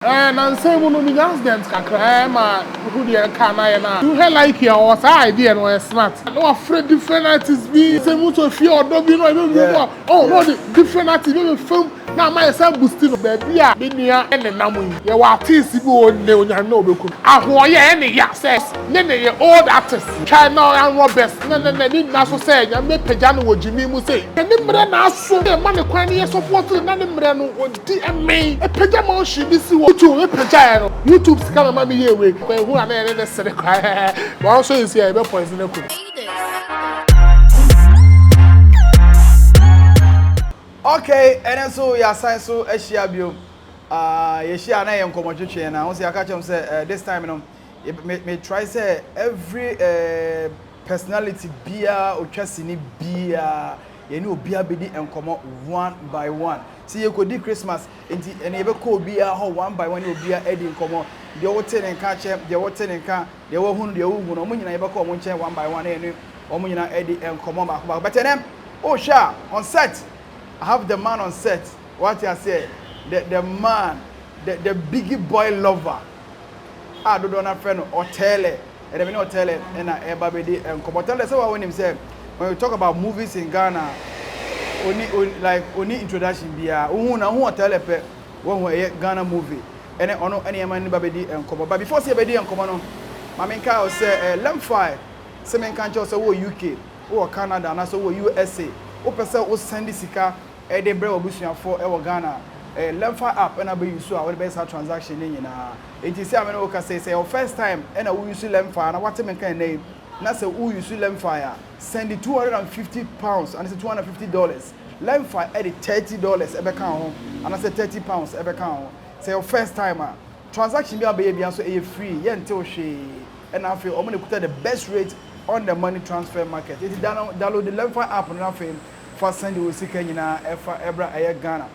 Ɛɛ nansa yi mu no minya accident kakra ɛɛ ma mehu deɛ car no ayɛ no a. Wohwɛ Likee a ɔwɔ saa idea no ɔyɛ smart. Na wafrɛ different artist bi sɛ mu sɛ fie ɔdɔ bi na ɔyɛ mu mu a oh na ɔde different artist bi bɛfam na ama yɛ san boost no. Baabi a me nua nenam yi yɛwɔ artist bi wɔ hɔ nnɛ onyane na ɔbɛku no. Ahoɔyɛ ɛne ya sɛ ne ne yɛ old artist twae na ɔanwɔ best ne ne ne ne nyina so sɛ Nyame bɛpagya no wɔ gyimi mu sei. Ne mmerɛ na aso yɛma no kwan ne yɛ support no na ne mmerɛ no Di mmee pagya mansion bi si hɔ. YouTube me pagyaeɛ no YouTube sika na ma me yɛɛ wei. Kɔ ehu a na yɛne ne sere koraa hɛhɛhɛ. But ɔno nso nsi a yɛbɛ poison no aku no. Okay, ɛnɛ nso yɛasan so ahyia bio. Uh, yɛhyia na yɛ nkɔmmɔtwetwe na ho sɛ yɛaka kyerɛ m sɛ uh, this time no me, me try sɛ every uh, personality biara otwa sini biara yɛne obiara bɛdi nkɔmmɔ one by one. Sɛ yɛkɔdi Christmas nti ɛnɛ yɛbɛkɔ obiara hɔ one by one ne obiara adi nkɔmmɔ. Deɛ wote ne nka kyɛ, deɛ wote ne nka, deɛ woahunu, deɛ wonhu no, wɔn nyinaa yɛbɛkɔ wɔn nkyɛn one by one na yɛne wɔn nyinaa adi nkɔmmɔ baako baako. But ɛnɛ, wohwɛ a, on set, I have the man on set. Wate aseɛ? The, the man, the, the biggie boy lover a dodoɔ no afrɛ no Ɔtɛɛlɛ. Ɛdɛ me ne Ɔtɛlɛ na ɛreba abɛdi nkɔmmɔ. Ɔtɛlɛ sɛ wa wonim sɛ when we talk about movies in Ghana oni like oni introduction biara. Wohu na wohu Ɔtɛlɛ pɛ woahu ɛyɛ Ghana movie. Ɛnɛ ɔno ɛne ɛma ne ba bɛdi nkɔmmɔ. But before sɛ yɛbɛdi nkɔmmɔ no, ma menkae wo sɛ eh, Lemfi sɛ menka nkyerɛ wo sɛ wowɔ UK, wowɔ Canada anaasɛ wowɔ USA, wopɛ sɛ wo send sika ɛde brɛ w'abusuafoɔ ɛwɔ Ghana a, ɛyɛ Lemfi app ɛna wobɛ use a wode bɛyɛ saa transaction no nyinaa. Enti sɛ a me ne wo kasa yi, sɛ ɛyɛ wo first time na wo use Lemfi anaa woate me nka ɛnnɛ yi, na sɛ wo use Lemfi a, sɛnde £250 anaasɛ $250. Lemfi de $30 ɛbɛka wo ho anaasɛ £30 ɛbɛka wo ho. Sɛ ɛyɛ wo first time a, transaction biara a wobɛyɛ biara nso ɛyɛ free, yɛnte wo hwee. Ɛna afei wɔn na ɛkuta the best rate on the money transfer market. Enti download Lemfi app no na afei fa sɛnde wo sika nyinaa ɛfa ɛbra ɛyɛ Ghana.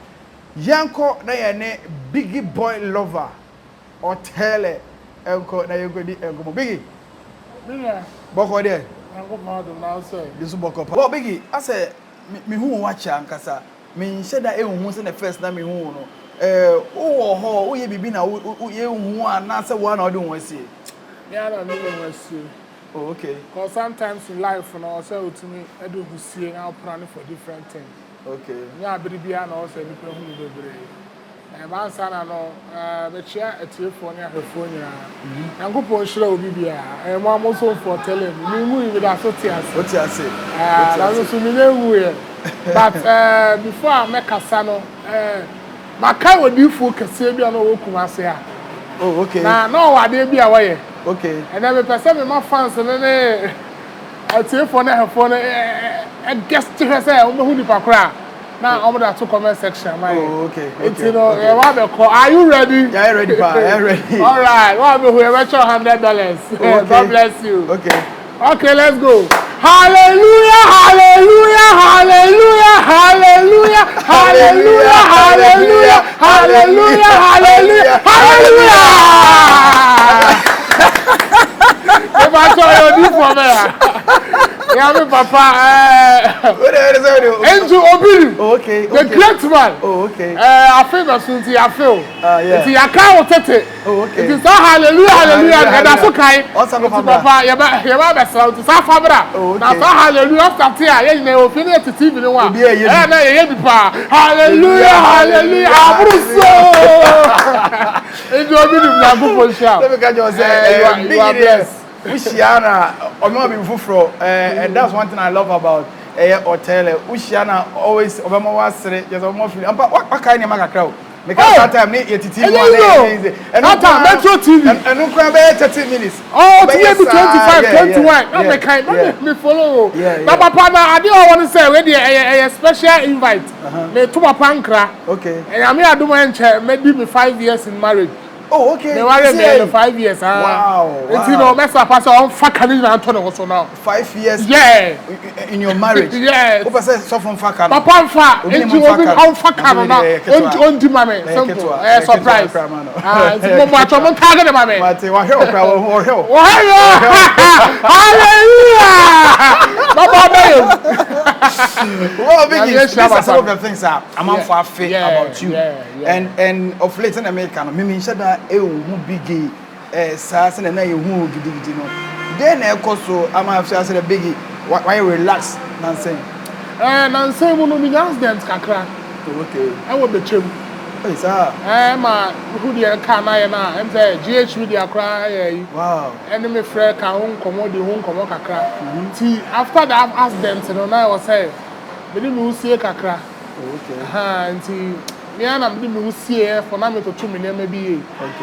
Yɛnkɔ na yɛne Biggie Boy Lover Ɔtɛɛlɛ nkɔ na yɛnkɔdi nkɔmmɔ. Biggie! Me nua. Bɔkɔ deɛ? Nyankopɔn adom na wo sɛ? Me nso bɔkɔ paa. Well Biggie, asɛ mehu wo akyɛ ankasa. Menhyɛ da nhu sɛdeɛ first na mehu wo no. Eh, wowɔ hɔ, woyɛ biribi na yɛnhu wo anaasɛ wo ara na wode wo ho asie? Me ara na mede me ho asie. Oh okay. Cause sometimes in life no, ɔsɛ wotumi de wo ho sie na wo plan for different thing. Okay. Nyɛ abere biara na ɔwɔ sɛ nnipa hu wo bebree. Ɛba ansa na no, mekyea atiefoɔ ne ahwɛfoɔ nyinaa. Nyankopɔn nhyira obi biara. Ɛyɛ mo a mo somfoɔ telling me. Menwui, meda so te ase. Wote ase. Wote Na me ase. nso menyɛ nwuiɛ. But before a mɛkasa no, makae odiyifoɔ kɛseɛ bi a na ɔwɔ Kumasi ha. Oh, okay. Na na ɔwɔ adeɛ bi a ɔyɛ. Okay. Ɛnɛ mepɛ sɛ mema fans no ne atiefoɔ ne ahwɛfoɔ no guest hwɛ sɛ wɔbɛhu nipa korɔ a na wɔde ato comment section ama yɛ. Oh, okay, okay. Nti no okay. yɛba abɛkɔ. Are you ready? Yeah, I'm ready, pa. I'm ready. All right. Wɔn abɛhu yɛbɛkyɛ $100. Oh, okay. God bless you. Okay. Okay, let's go. Hallelujah, hallelujah, hallelujah, hallelujah, hallelujah, hallelujah, hallelujah, hallelujah, hallelujah. Mepa kyɛw yɛ odiifoɔ bɛ ya. Ya me papa ɛɛ. Angel Obinim. Oh, okay, The okay. great man. Oh, okay. Ɛɛ afe bɛ so nti yafe o. Ah, yeah. Nti yaka wo tete. Oh, okay. Nti saa hallelujah hallelujah Hallelujah, ɛda so kae. Ɔnsa kɔfa Nti bra. papa yɛbɛ yɛbɛ abɛsra wo nti saa fa bra. Oh, okay. Na saa hallelujah start a yɛn nyinaa yɛwɔ fie ne yɛte TV ne ho a. Obi a ɛyɛ bi. Ɛyɛ na yɛyɛ bi paa. Hallelujah hallelujah aboro so. Nti Obinim Nyankopɔn nhyira wo. Sɛ meka kyerɛ wo sɛ, Eh, you are you Biggie are deɛ, blessed. wohyia na ɔno abi foforɔ eh, and that's one thing I love about ɛyɛ Ɔtɛlɛ. Wohyia na always ɔbɛma wasere, kyerɛ sɛ ɔbɛma feel. Ampa, wakae nneɛma kakra o. Meka Oh! saa time ne yɛte TV Ɛnyɛ ho a na easy o. ɛnyɛ easy. Ɛno That time, koraa, Metro TV. ɛno koraa bɛyɛ 30 minutes. Oh, ti Ɔbɛyɛ yɛ bi saa, 25, yeah, yeah, 21. Na yeah, mekae, na yeah. me follow o. Yeah, Na yeah. papa na adeɛ a ɔwɔ no sɛ wei deɛ ɛyɛ ɛyɛ special invite. Me to papa nkra. Okay. Nyame adom a ɛnkyɛ mɛdi me 5 years in marriage. Oh, okay. Me ware See, me no 5 years ah. Wow, Nti wow. no mɛsɛ papa sɛ ɔmfa ka ne nyinaa nto ne ho so na. 5 years Yeah. in your marriage. Yes. Wopɛ sɛ sɔfo mfa ka no. Papa nfa Obi ne nti mo mfa obi ka no. ɔmfa ka no na Ɛyɛ ketewa. ɔndi ma me Ɛyɛ simple. ketewa. Ɛyɛ Ɛyɛ ketewa surprise. koraa ma no. Ah, nti mo mo atwa mo ntaage ne ma me. Mate, wahwɛ wo koraa, ɔhwɛ wo. Wɔhwɛ. Hallelujah. Baba bɛyɛ mu. Well, Biggie, these are some of the things a amanfo afe about you. And of late na meka no, mimi nhyɛ da ehu Biggie eh saa sɛ na yɛhu gidigidi no. Den na ɛkɔ so ama afi ase dɛ Biggie wayɛ relax nansɛn? Eh, nansɛn mu no minya accident kakra. Okay. Ɛwɔ Bɛkyɛm. Hey, saa. Eh, ma hu deɛ kaa na yɛ na ɛm sɛ GH Media koraa yɛ yi. Ɛne me frɛ ka ho nkɔmmɔ, di ho nkɔmmɔ kakra. Nti after that accident no, na ɛwɔ sɛ mede me ho sie kakra. Ha, nti me ara na mede me ho sie for na metoto me nneɛma bi yie.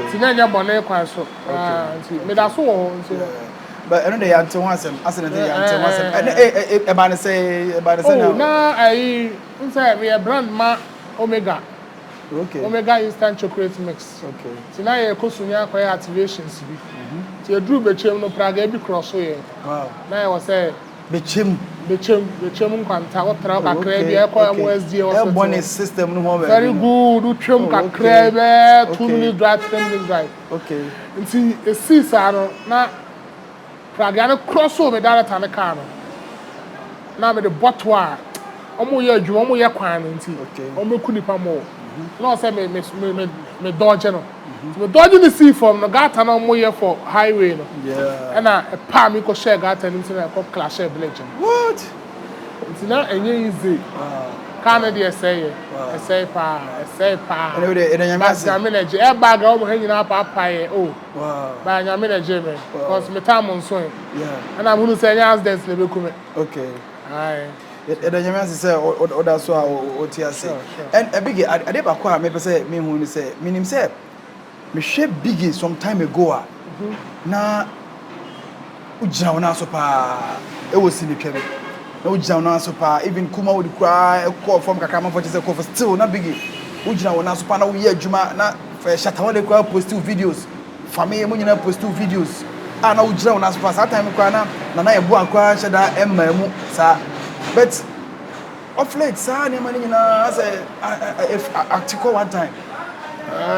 Nti na ɛnyɛ bɔne kwan so. Nti meda so wɔ hɔ nti no. But ɛno de, yɛante ho asɛm. Accident de, yɛante ho asɛm. Ɛne ɛba ne sɛ, ɛba ne sɛ na. Oh, na ayi n sɛ meyɛ brand ma Omega. Omega instant chocolate mix. Nti na yɛkɔ Sunya akɔyɛ activations bi. Nti yɛduru Bɛkyɛm no, praga bi korɔ so yɛn. Na yɛwɔ sɛ. Bɛkyɛm. Bɛkyɛm, Bɛkyɛm Nkwanta, wotra kakra bi ɛkɔ MOSD hospital. Ɛbɔ ne system no ho baabi. Very good, wotwam kakra bɛɛ 2 minutes drive, 10 minutes drive. Nti esii saa no, na pragea no korɔ so me director ne car no. Na mede bɔto a ɔmo yɛ adwuma, ɔmo yɛ kwan no, nti ɔmo eku nipa mo na ɔsɛ me dɔɔgye no. Nti me dɔɔgye ne sii fam no, gutter na ɔmo yɛ for highway no, ɛna ɛpaa mi kɔ hyɛɛ gutter no, nti na ɛkɔ clash bridge no. What? Nti na ɛnyɛ easy. Car no deɛ, ɛsɛe yɛ, ɛsɛe paa, ɛsɛe paa. Ɛna wode ɛda Nyame ase. But Nyame na gye. Airbag a ɔmo ha nyinaa paapae yɛ o. But Nyame na gye me because me time nso yi ɛna mo nu sɛ ɛnyɛ accident na ebeku me. Aye. Ɛda Nyame ase sɛ ɔda so a ɔte ase. And Biggie, ade baako a mepɛ sɛ mehu ne sɛ, menim sɛ mehwɛ Biggie some time ago a, na wogyina wo nan so paa ɛwɔ sinitwa mu, na wogyina wo nan so paa. Even kuma wode koraa ɛkɔɔ fam kakra, amanfoɔ kyɛ sɛ kɔɔ fam, still na Biggie wogyina wo nan so paa, na woyɛ adwuma na Shatta Wale koraa post videos, Fame mu nyinaa post videos a, na wogyina wo nan so paa. Saa time koraa na Nana Yeboah koraa nhyɛ da mmaa mu saa, but of late saa nneɛma no nyinaa sɛ ate kɔ one time.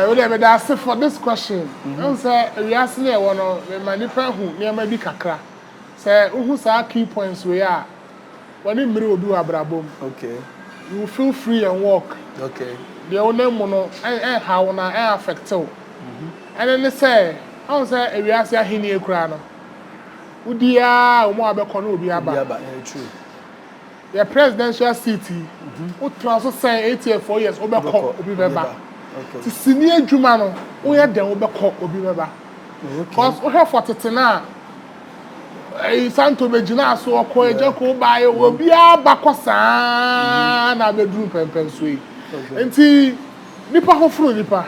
Wo deɛ, meda ase for this question. Ɛhu sɛ ewiase ne ɛwɔ no, mema nipa hu nneɛma bi kakra. Sɛ wohu saa key points wei a, wɔne mmiri obi wɔ abrabɔ mu. You will feel free and walk. Deɛ wonam mu no, ɛnha wo na ɛn affect wo. Ɛne ne sɛ, ɔhu sɛ ewiase ahenni koraa no, wodi a wɔn a bɛkɔ no, obi aba. Obi aba, yeah, true. Yɛ presidential seat yi, wotena so sɛn 8 years, 4 years, wobɛkɔ, obi bɛba. Ti sini adwuma no, woyɛ dɛn, wobɛkɔ, obi bɛba. Cause wohwɛ fɔ tete no a, ɛyi Santo bɛgyina so, ɔkɔ agya ko baayɛ, obiara ba kɔ saa na abɛduru mpɛmpɛnsoɔ yi. Nti nipa foforo, nipa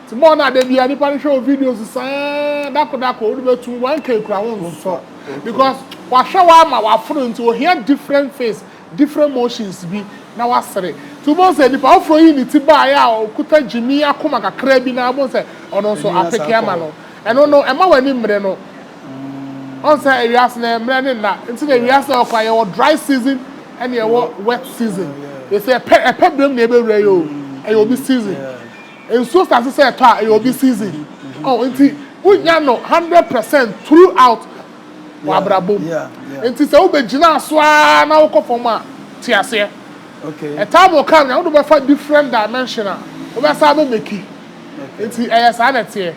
nti bɔɔl no ada bia, nipa no hwɛ o videos saa dako dako, wode bɛtum 1K kura wo nsɔ because wahwɛ wa ama waforo, nti ohia different face, different motions bi na wasere. Nti wobɛhu sɛ nipa foforɔ yi ne ti baayɛ a ɔkuta gyimi akoma kakra bi na wobɛhu sɛ ɔno nso apeke ama no. Ɛno no ɛma w'ani mmere no. Ɔn sɛ ewiase na mmerɛ ne nna, nti na ewiase na ɔkɔ a, yɛwɔ dry season ɛna yɛwɔ wet season. Yɛsɛ ɛpɛ berɛm na ɛbɛwura yi o, ɛyɛ obi season. Nsuo start sɛ ɛtɔ a, ɛyɛ obi season. Ɔ nti wonya no 100% throughout wɔ abrabɔ mu. Nti sɛ wobɛgyina so ara na wokɔ fam a, te aseɛ. A time will come na wode bɛfa different dimension a wobɛsa bɛmɛki. Nti ɛyɛ saa na ɛteɛ.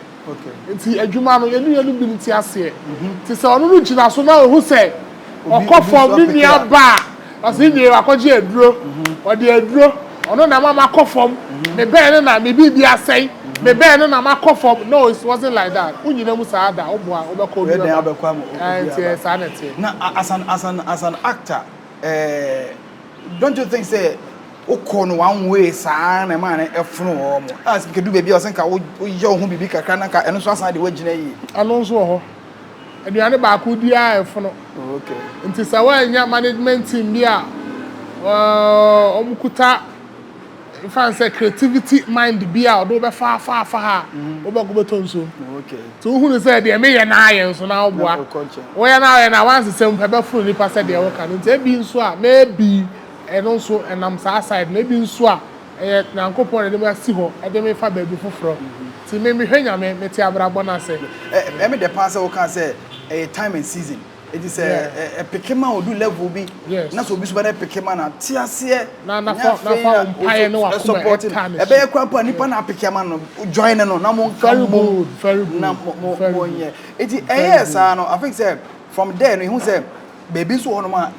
Nti adwuma no, yɛne nuanom bi no te aseɛ. Nti sɛ ɔno no gyina so na ohu sɛ ɔkɔ fam, ne nua ba a, ɔsɛ nua wakɔgye aduro, ɔde aduro, ɔno na ma makɔ fam, me bɛn no na me biribi asɛe, me bɛn no na makɔ fam. No, it wasn't like that. Wonyina mu saa da, woboa, wobɛkɔ, obi bɛba. Nti ɛyɛ saa na ɛteɛ. Na as an actor, don't you think say wokɔ no one way saa na ɛma no ɛfono wɔ mo a sɛ kedu baabi a ɔsɛ nka woyɛ wo ho biribi kakra na nka ɛno nso asan de woagyina yie? Ɛno nso wɔ hɔ. Aduane baako di a ɛfono. Nti sɛ woanya management team bi a wɔn kuta nfa sɛ creativity mind bi a ɔde wobɛfa afa afa ha a, wobɛkɔ bɛtɔ nsuo. Nti wohunu sɛ deɛ meyɛ na ayɛ nso na woboa woyɛ na ayɛ na wansesɛ mu pɛ bɛforo nipa sɛ deɛ woka no. Nti ebi nso a, maybe ɛno nso ɛnam saa side no. Ebi nso a, ɛyɛ Nyankopɔn na ɛde me asi hɔ, ɛde me fa baabi foforɔ. Nti me mehwɛ Nyame, mete abrabɔ no ase. Ɛmi dɛ paa sɛ woka sɛ ɛyɛ time and season. Eti sɛ ɛpeke ma odu level bi na sɛ obi so ba na ɛpeke ma na te aseɛ na na fa na fa mpaeɛ ne wakoma ɛta ne so. Ɛbɛyɛ kora mpo a nipa na apeke ama no join no na mo nka mo na mo mo nyɛ. Eti ɛyɛ saa no I think sɛ from there no ehu sɛ baabi nso wɔ hɔnom a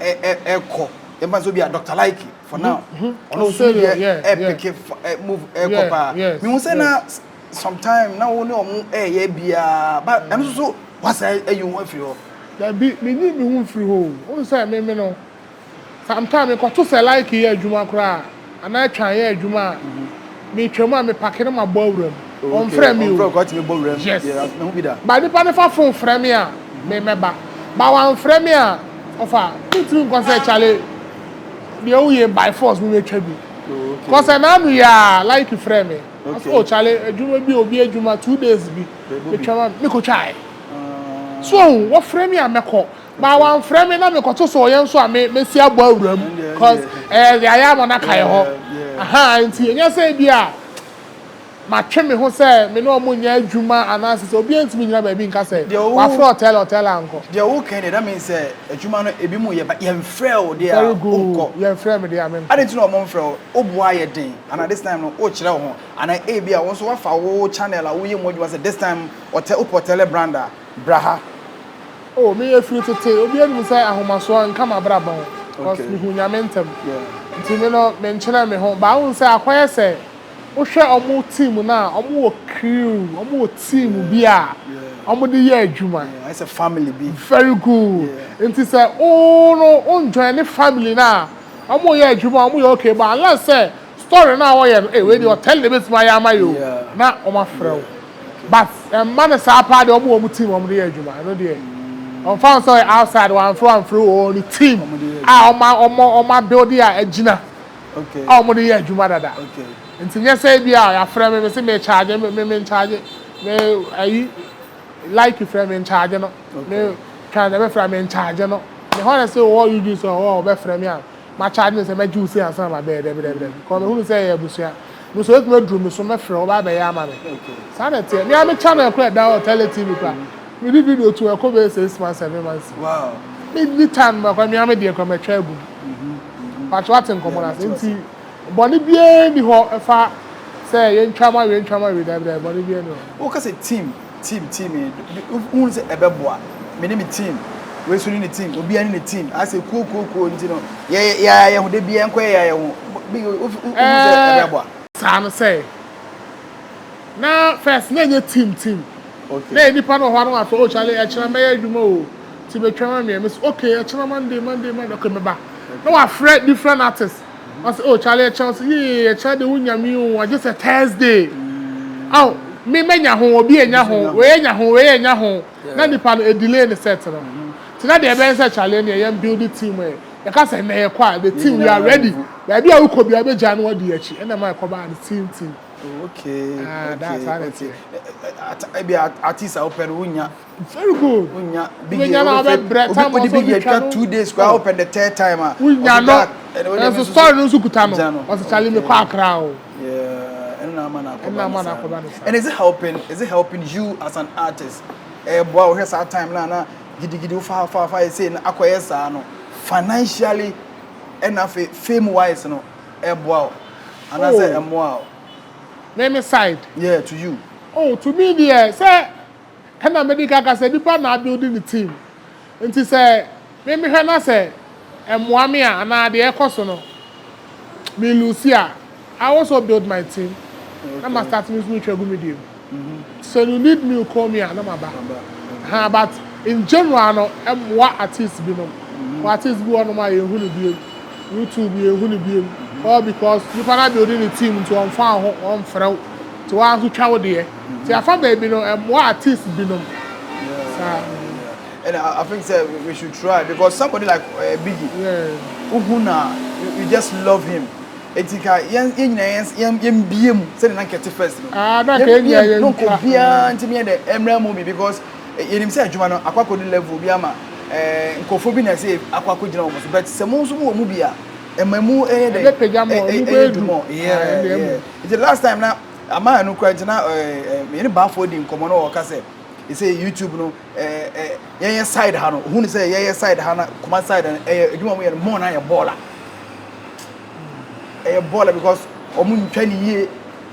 ɛkɔ yɛmfa sɛ obi a Dr. Likee for now ɔno nso deɛ ɛpeke move ɛkɔ paa. Mehu sɛ na sometime na wo ne ɔmo ɛyɛ biara but ɛno nso so wasan ayi wo ho afiri hɔ. Dabi, menyii me ho mfiri hɔ o. Wohu sɛ me me no, sometime mekɔto sɛ like yɛ adwuma koraa a, anaa Twan yɛ adwuma a, metwam a mepake na mabɔ awura mu. Ɔmfrɛ me o. Yes. But nipa no fa phone frɛ me a, me mɛba. But wamfrɛ me a, ɔfa, mentumi nkɔ sɛ kyale deɛ woyɛ by force me mɛtwa bi. Cause ɛna ano yi a, like frɛ me. Ɔsɛ oh kyale adwuma bi obi adwuma 2 days bi metwa ma mekɔtwae. So ohu, wɔfrɛ me a mɛkɔ. But wɔamfrɛ me na mekɔto so ɔyɛ nso a me mɛsi abɔ awura mu cause ɛyɛ deɛ ayɛ ama no aka yɛ hɔ. Aha nti ɛnyɛ sɛ ebi a matwe me ho sɛ me ne ɔmo nyɛ adwuma anaasɛ sɛ obiara ntumi nyina baabi nka sɛ wafrɛ ɔtɛlɛ ɔtɛlɛ ankɔ. Deɛ woka yi deɛ that means sɛ adwuma no ebi mu yɛ but yɛmfrɛ wo deɛ a Very good, wonkɔ. Yɛmfrɛ me deɛ a menkɔ. Adɛn nti na ɔmo mfrɛ wo? Wo bo ayɛ den anaa this time no wokyerɛ wo ho anaa ebi a wo nso woafa wo channel a woyɛ mu adwuma sɛ this time ɔtɛ wopɛ ɔtɛlɛ brand a bra ha. Oh, me efiri tete, obiara nim sɛ ahomasoɔ nka m'abrabɔ ho, cause mehu Nyame ntɛm. Nti me no, menkyerɛ me ho, but wohu sɛ akɔyɛ sɛ wohwɛ ɔmo team no a, ɔmo wɔ crew, ɔmo wɔ team bi a ɔmo de yɛ adwuma. Yeah, ayɛ sɛ family bi. Very good. Nti sɛ wo no, wo njoin ne family no a, ɔmo yɛ adwuma, ɔmo yɛ okay, but unless sɛ story no a wɔyɛ no, eh, wei deɛ ɔtɛl na ebetumi ayɛ ama yɛ o, na ɔmo afrɛ wo. But ɛmma no saa paa deɛ, ɔmo wɔ ɔmo team a ɔmo de yɛ adwuma, ɛno deɛ ɔmfa ho sɛ ɔyɛ outside, wamfrɛ wamfrɛ o, ɔwɔ ne team a ɔmo ɔmo ɔmo abuild a agyina a ɔmo de yɛ adwuma dada. Nti nyɛ sɛ ebi a yɛafrɛ me, me se me charge, me me me ncharge, me ayi like frɛ me ncharge no, me twa na ɛbɛfrɛ me ncharge no. Me hɔ na sɛ ɔwɔ YouTube sɛ ɔwɔ ɔbɛfrɛ me a, ma charge no sɛ mɛgye wo sei ansa na mabɛyɛ. Dɛbi dɛbi dɛbi, kɔ mehunu sɛ ɛyɛ abusua. Me nso etumi aduru me so, mɛfrɛ wo, ɔba abɛyɛ ama me. Saa na ɛteɛ. Me a me channel kora ɛda hɔ Tele TV kora. Me de video to ɛkɔ bɛyɛ 6 months, 7 months. Me di time ma kora me a me deɛ kora mɛtwa agu mu. Patro, ate nkɔmɔ na ase nti bɔne biara ni hɔ ɛfa sɛ yɛntwa ma wei, ntwa ma wei. Dɛbi dɛbi, bɔne biara ni hɔ. Woka sɛ team, team, team yi, wohu sɛ ɛbɛboa me ne me team, wei so ne ne team, obiara ne ne team, asɛ kuo kuo kuo nti no yɛ yɛ yɛ ho de biara nkɔ yɛ yɛ ho bi, wohu sɛ ɛbɛboa? Saa no sɛ na first na ɛnyɛ team team. Na yɛ nipa no wɔ hɔ a na wafrɛ, "Oh Charlie, ɛkyerɛ mɛyɛ adwuma o, ti betwa ma miɛ." Mɛ okay, ɛkyerɛ Monday, Monday, Monday, okay, mɛba. Na wafrɛ different artists, ɔsɛ, "Oh Charlie, ɛkyerɛ." Ɔsɛ, "Yee, ɛkyerɛ de wonya mi o, agye sɛ Thursday." Aw, me mɛnya ho, obi enya ho, wei enya ho, wei enya ho, na nipa no edelay ne set no. Ti na deɛ ɛbɛyɛ sɛ Charlie ne yɛn build team ɛ, yɛka sɛ nnɛ yɛkɔ a, the team, we are ready. Baabi a wokɔ bi a wobɛgya no wadi akyi, ɛna ma ɛkɔbaa no team team. Ah, that's how it is. Ebi artist a wopɛ no wonya. Very good. Wonya. Wobɛnya na wobɛbrɛ time. Ɔsɛ obi twa no 2 days koraa, wopɛ the third time a. Wonya no ɛnso story no nso kuta no, ɔsɛ, "Charlie, mekɔ Accra o." Yeah, ɛno na ama na ɛno na ama na akɔba no saa. And is it helping you as an artist? Ɛboa wohwɛ saa time na na gidigidi wofa fa fa ɛsɛ na akɔyɛ saa no, financially ɛna afei fame wise no, ɛboa wo anaasɛ ɛmmoa wo? Me side? Yeah, to you. Oh, to me deɛ, sɛ ɛna mede kaka sɛ nipa na abuild ne team, nti sɛ me mehwɛ na sɛ ɛmmoa me a anaa deɛ ɛkɔ so no me lose a, I also build my team na ma start me nso metwa gu me deɛ mu. So you need me, you call me a na ma ba ha. But in general no, ɛmmoa artist binom. For artist bi wɔ nom a yɛnhu no biem, YouTube yɛnhu no biem, all because nipa na build ne team, nti ɔnfa ho ɔnfrɛ wo, nti wɔn nso twa wo deɛ. Nti afa baabi no, ɛmmoa artist binom saa. And I think say we should try because somebody like Biggie, who na you just love him. Eti ka yɛn yɛn nyinaa yɛn yɛn bie mu sɛde na nkɛte first no. Ah, na ka yɛn nyinaa yɛn no nko biara ntumi yɛ dɛ ɛmrɛ mu bi because yɛnim sɛ adwuma no akɔ akɔdu level bi ama nkurɔfoɔ bi na ɛsɛ akɔ akɔgyina wɔn so, but sɛ mo nso mo wɔ mu bi a, ɛma mu ɛyɛ dɛ ɛbɛpagya mo, ɔmo ɛyɛ bɛyɛ du mɔ. Yeah. Nti last time na ama ɛno kura nti na ɛɛ yɛne baafoɔ di nkɔmɔ na wɔka sɛ Ɛsɛ YouTube no ɛɛ ɛ yɛyɛ side ha no, ohun sɛ yɛyɛ side ha na Kumasi side no ɛyɛ adwuma wɔn yɛ no more na yɛ bɔɔla. Ɛyɛ bɔɔla because wɔn ntwa ne yie,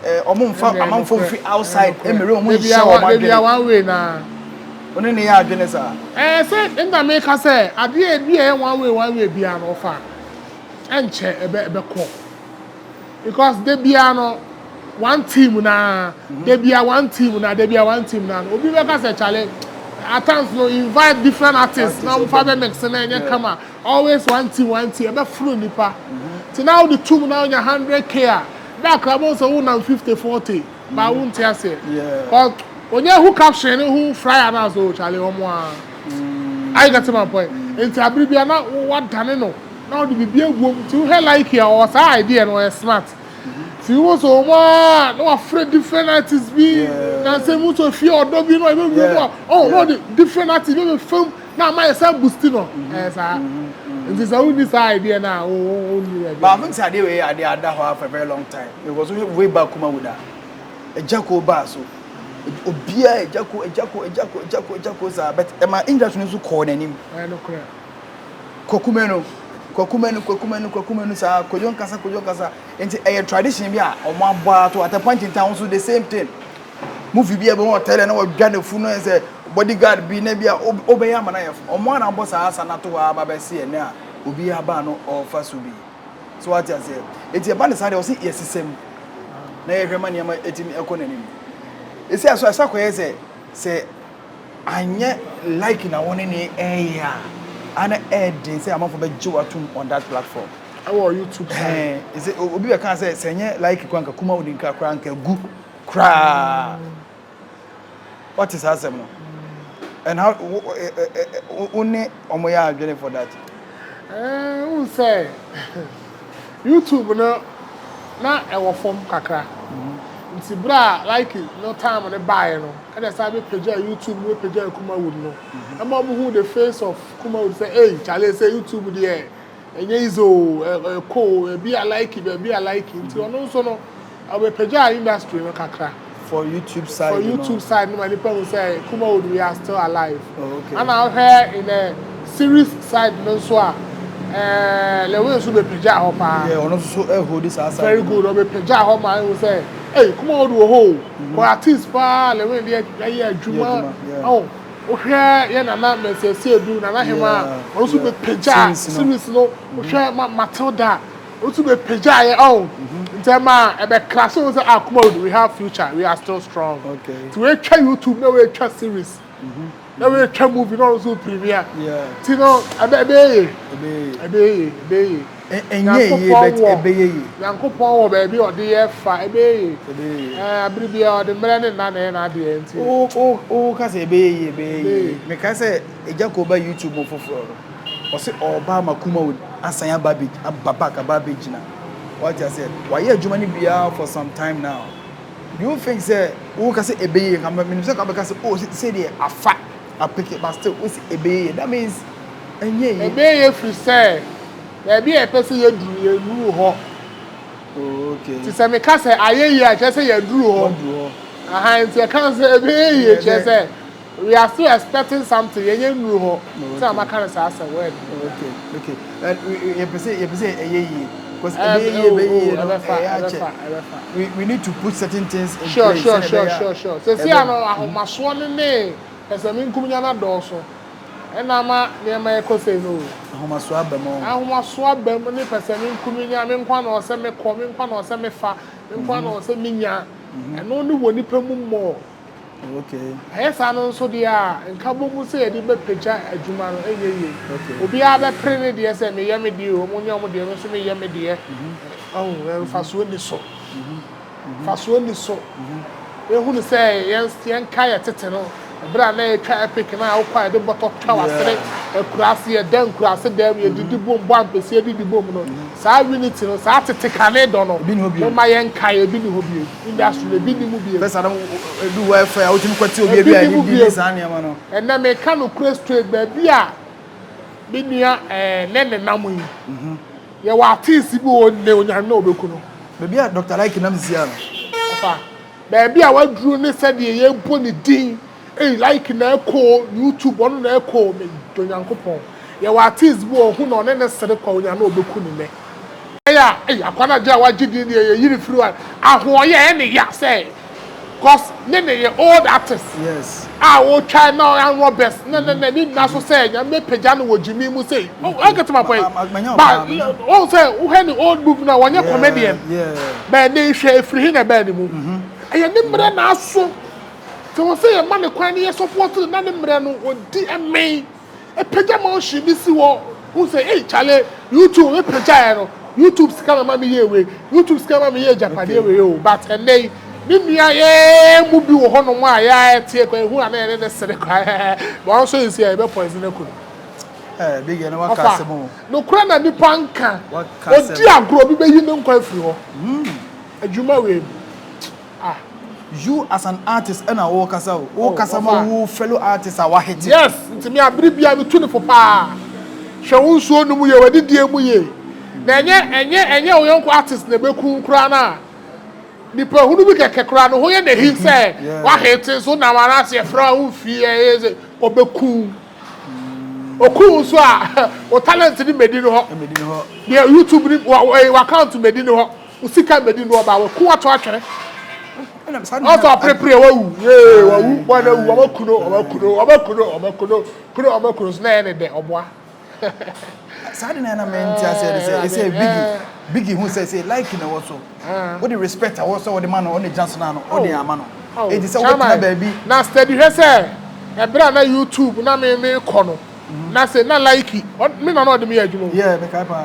ɛɛ wɔn nfa amanfo nfiri outside mmiri wɔn nhyɛ wɔn adwene. Ebi one way na. Wɔn ne yɛ adwene saa. Ɛɛ sɛ nna meka sɛ adeɛ ebi a ɛyɛ one way one way biara no ɔfa ɛnkyɛ ɛbɛ ɛbɛkɔ. Because da biara no one team na da biara one team na da biara one team na obi bɛka sɛ chale, at times no invite different artists na nfa bɛ mix na ɛnyɛ kama. Always one team, one team, ɛbɛforo nipa. Ti na wode tum na wonya 100K a bɛ akra bɔ sɛ wonam 50 40 ba wo nte aseɛ. Cause onye hu caption ne hu flyer na so chale wɔn a. Are you getting my point? Nti abiri bia na wadane no na ɔde biribi aguom. Nti wohwɛ like a ɔwɔ saa idea no, ɔyɛ smart. Nti wo so wɔn a na wafrɛ different artists bi na nsɛm mu so fie ɔdɔ bi na ɔbɛ mu a ɔn na ɔde different artists bi bɛ fam na ama yɛ sɛ boost no. Ɛyɛ saa. Nti sɛ wonni saa idea na wo wo nni baabi. But I think sɛ adeɛ wei yɛ adeɛ ada hɔ for a very long time because wohwɛ way back Kumawood a Agya Koo baa so, obiara Agya Koo, Agya Koo, Agya Koo, Agya Koo, Agya Koo saa, but ɛma industry no nso kɔɔ n'anim. Ɛyɛ nokorɛ. Kwaku Manu, Kwaku Manu, Kwaku Manu, Kwaku Manu saa, Kwadwo Nkasa, Kwadwo Nkasa. Nti ɛyɛ tradition bi a wɔn abɔ ato. At a point in time nso the same thing. Movie bi a ɛbɛn ɔtɛlɛ na wɔdwa ne fu no sɛ bodyguard bi na bi a ɔbɛyɛ ama na yɛ fo. Wɔn a na abɔ saa asa na ato hɔ aba bɛsi ɛnɛ a obi aba no ɔfa so bi. So wate aseɛ. Eti ɛba ne saa deɛ ɔsi yɛsesɛm na yɛhwɛ ma nneɛma etimi ɛkɔ n'anim. Esi aso ɛsɛ akɔyɛ sɛ anyɛ like na wɔne ne ɛyɛ a ana ɛɛden sɛ amanfo bɛgye watom on that platform. Ɛwɔ YouTube side. Ɛɛ sɛ obi bɛka sɛ ɛnyɛ like kora nka Kumawood nka koraa nka gu koraa. Wate saa asɛm no? And how wo ne ɔmo yɛ adwene for that? Ɛɛ n sɛ YouTube no na ɛwɔ fam kakra. Nti bere a like no time no baeɛ no, ɛna ɛsan bɛpagya YouTube no, bɛpagya Kumawood no. Ɛma ɔmo hu the face of Kumawood sɛ ei chale, sɛ YouTube deɛ ɛnyɛ easy o, ɛkɔ o, ebi a like, baabi a like. Nti ɔno nso no ɔbɛpagya industry no kakra. For YouTube side. For YouTube side no ma nipa hu sɛ Kumawood, we are still alive. Oh, okay. Ana ɔhwɛ in the series side no nso a, Lilwin nso bɛpagya hɔ paa. Yeah, ɔno nso so ɛhold saa side. Very good, ɔbɛpagya hɔ ma ehu sɛ ei Kumawood wɔ hɔ o. Kɔ artist paa Lilwin deɛ ɛyɛ adwuma. Ɔn wohwɛ yɛ Nana Mɛsɛsɛ Edu, Nana Hema, ɔno nso bɛpagya series no. Wohwɛ ma Matilda, ɔno nso bɛpagya yɛ ɔn. Nti ɛma ɛbɛkra so sɛ ah, Kumawood, we have future, we are still strong. Nti woatwa YouTube na woatwa series na woatwa movie na ɔno nso premiere. Nti no ɛbɛyɛ yie, ɛbɛyɛ yie, ɛbɛyɛ yie. Ɛnyɛ yie but ɛbɛyɛ yie. Nyankopɔn wɔ baabi a ɔde yɛ fa, ɛbɛyɛ yie. Ɛɛ abiri biara ɔde mmerɛ ne nna na ɛyɛ n'adeɛ nti. Wo wo wo ka sɛ ɛbɛyɛ yie, ɛbɛyɛ yie. Mekae sɛ Agya Koo ba YouTube mu foforɔ no, ɔse ɔreba ama Kumawood asan aba abɛ aba back aba abɛgyina. Wate aseɛ? Wayɛ adwuma no biara for some time now. Do you think sɛ wo ka sɛ ɛbɛyɛ yie, nka menim sɛ nka wobɛka sɛ oh sei deɛ afa apeke, but still wo se ɛbɛyɛ yie. That means ɛnyɛ yie. Ɛbɛyɛ yie firi sɛ baabi a yɛpɛ sɛ yɛduru yɛnnuru hɔ. Oh, okay. Nti sɛ meka sɛ ayɛ yie a, kyerɛ sɛ yɛaduru hɔ. Wɔaduru hɔ. Aha, nti ɛka sɛ ɛbɛyɛ yie kyerɛ sɛ we are still expecting something, yɛnyɛ nnuru hɔ. Sɛ na maka no saa sɛ word. Okay. And yɛpɛ sɛ ɛyɛ yie. Because ɛbɛyɛ yie, ɛbɛyɛ yie no ɛyɛ akyɛ. We need to put certain things in place. Sure. Sɛsi ano ahomasoɔ ne pɛsɛmenkomenya no adɔɔso. Ɛna ama nneɛma ɛkɔ sɛ no o. Ahomasoɔ aba mu. Ahomasoɔ aba mu ne pɛsɛmenkomenya, me nkwa na ɔsɛ mekɔ, me nkwa na ɔsɛ mefa, me nkwa na ɔsɛ menya. Ɛno ne wɔ nipa mu mmɔ. Ɛyɛ saa no nso deɛ a, nka bɔ mu sɛ yɛde bɛpagya adwuma no ɛnyɛ yie. Obiara bɛpere ne deɛ sɛ meyɛ me deɛ o, ɔmo nyɛ ɔmo deɛ, me nso meyɛ me deɛ. Ɔho, mfasoɔ ni so. Mfasoɔ ni so. Yɛhunu sɛ yɛn yɛnka yɛ tete no, ɛberɛ a na yɛtwa epic na wokɔ a yɛde bɔtɔ twa w'asene, akuraase, yɛda nkuraase dɛm, yɛdidi bom, bɔ ampesie didi bom no, saa unity no, saa tete kane dɔ no, momma yɛnkae, ebi ni hɔ bio. Industry no, ebi ni mu bio. Fɛsa no ebi wɔ ɛfɛ a wotumi kɔte obi Ebi bi a ni mu yɛde bio. di saa nneɛma no. Ɛnɛ meka no kure straight, baabi a me nua ne nenam yi, yɛwɔ artist bi wɔ hɔ nnɛ, onyane na ɔbɛku no. Baabi a Dr. Like nam sia no. Ɔfa baabi a waduru ne sɛdeɛ yɛbɔ ne din. Ei like na ɛkɔ o, YouTube ɔno na ɛkɔ o, medɔ Nyankopɔn. Yɛwɔ artist bi wɔ hɔ, ohu na ɔne no sere kwa onya na ɔbɛku no nnɛ. Ɛyɛ a, ei akwa no agye a wagye din deɛ yɛyi no firi hɔ a, ahoɔyɛ ɛyɛ ne ya sɛ cause ne ne yɛ old artist Yes. a ɔtwa na ɔyɛ best na na n'ani nna so sɛ Nyame bɛpagya no wɔ gyimi mu sei. Oh, I get my point. Manya wo But paa, manya. ɔhu sɛ wohwɛ ne old movie no a wɔnyɛ comedian. Bɛɛ ne hwɛ efiri he na ɛbɛɛ ne mu. Ɛyɛ ne mmerɛ na aso. Sɛ wɔ sɛ yɛma ne kwan ne yɛ support no na ne mmerɛ no ɔdi ɛmɛn. Ɛpagya mansion bi si hɔ hu sɛ ei chale YouTube me pagyaeɛ no YouTube sika na ma me yɛɛ wei YouTube sika na ma me yɛɛ agyapadeɛ wei o but ɛnnɛ yi me nua yɛɛ mu bi wɔ hɔ nom a yɛa ɛteɛ kɔ ehu a na yɛne ne sere kɔ but ɔno nso nsi a yɛbɛ poison aku no. Eh, big ɛno waka Ɔfa asɛm o. nokorɛ na nipa nka Waka ɔdi asɛm. agorɔ obi bɛyi ne nkwa afiri hɔ adwuma wei mu ah. You as an artist ɛna wɔrekasa o. Oh, Wɔrekasa ma ɔfa. wo fellow artist a wahete. Yes, nti me abere bia me tu ne fo paa. Hwɛ wo nsuo no mu yie, w'adidie mu yie. Na ɛnyɛ ɛnyɛ ɛnyɛ wo yɔnko artist na ɛbɛku koraa no a, nipa hunu bi kɛkɛ koraa no ho yɛ n'ahi sɛ wahete nso nam anaasɛ yɛfrɛ wo mfii ɛyɛ sɛ ɔbɛku. Oku nso a, wo talent ni mmɛdi no hɔ. Mmɛdi no hɔ. Deɛ YouTube ni wa wa account mmɛdi no hɔ. Wo sika mmɛdi no hɔ ba waku ato atwene. Ɔsɔ aperepere wawu yee wawu wɔn awu wɔn aku no wɔn aku no wɔn aku no wɔn aku no kuro wɔn aku no so na ɛyɛ ne dɛ ɔboa. Saa de na ɛna mɛ nti aseɛ de sɛ ɛsɛ bigi bigi hu sɛ sɛ like na ɛwɔ so wode respect a wɔ sɛ wɔde ma no ɔne gyina so na no ɔde ama no eti sɛ wobɛtena baabi. Na steady hwɛ sɛ ɛberɛ a na YouTube na me me kɔ no na sɛ na like me na na ɔde me yɛ adwuma o yeah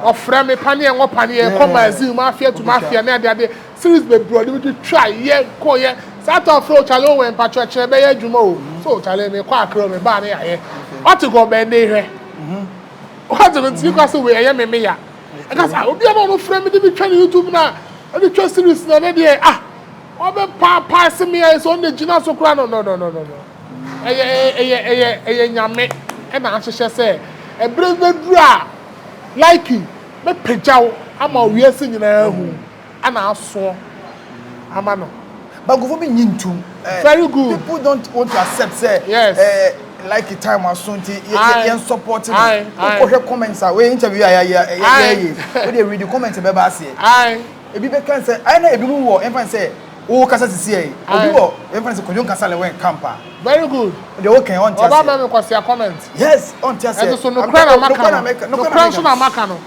o ɔfrɛ me paneɛ ŋɔ paneɛ kɔ magazine mafia to mafia ne ade ade series bebree ɔde me twitwa yɛ kɔ yɛ saa ta ɔfrɛ o chale o wɛn mpakyɛ kyerɛ bɛyɛ adwuma o so chale me kɔ akra o me baa ne yayɛ ɔte kɔ bɛn ne hwɛ ɔte ko nti kɔ sɛ wei ɛyɛ me me ya ɛka sɛ obi a na ɔno frɛ me de me twa ne YouTube na ɔde twa series na ne deɛ ah ɔbɛ paapaa se me ayɛ sɛ ɔno na gyina so koraa no no no no no ɛyɛ ɛyɛ ɛyɛ ɛyɛ Nyame ɛna ahyehyɛ sɛ ɛberɛ bɛduru a like mɛpagya wo ama wiase nyinaa ahu ɛna asoɔ ama no. But nkurɔfoɔ bi nyi ntum. Very good. People don't want to accept sɛ. Yes. Like time aso nti yɛn support no. Aye, aye. Wokɔhwɛ comments a wei interview a yɛayɛ yɛyɛ. Wode read comment bɛba aseɛ. Aye. Ebi bɛka sɛ ayɛ na ebi mu wɔ ɛmfa sɛ wo kasa sisi yɛ. Obi wɔ ɛmfa sɛ Kwadwo Nkansah Lewin camp a. Very good. Deɛ woka ɔnte aseɛ. Ɔba ma me kwasea comment. Yes, ɔnte aseɛ. Ɛnso so nokorɛ na maka no. Nokorɛ nso na maka no.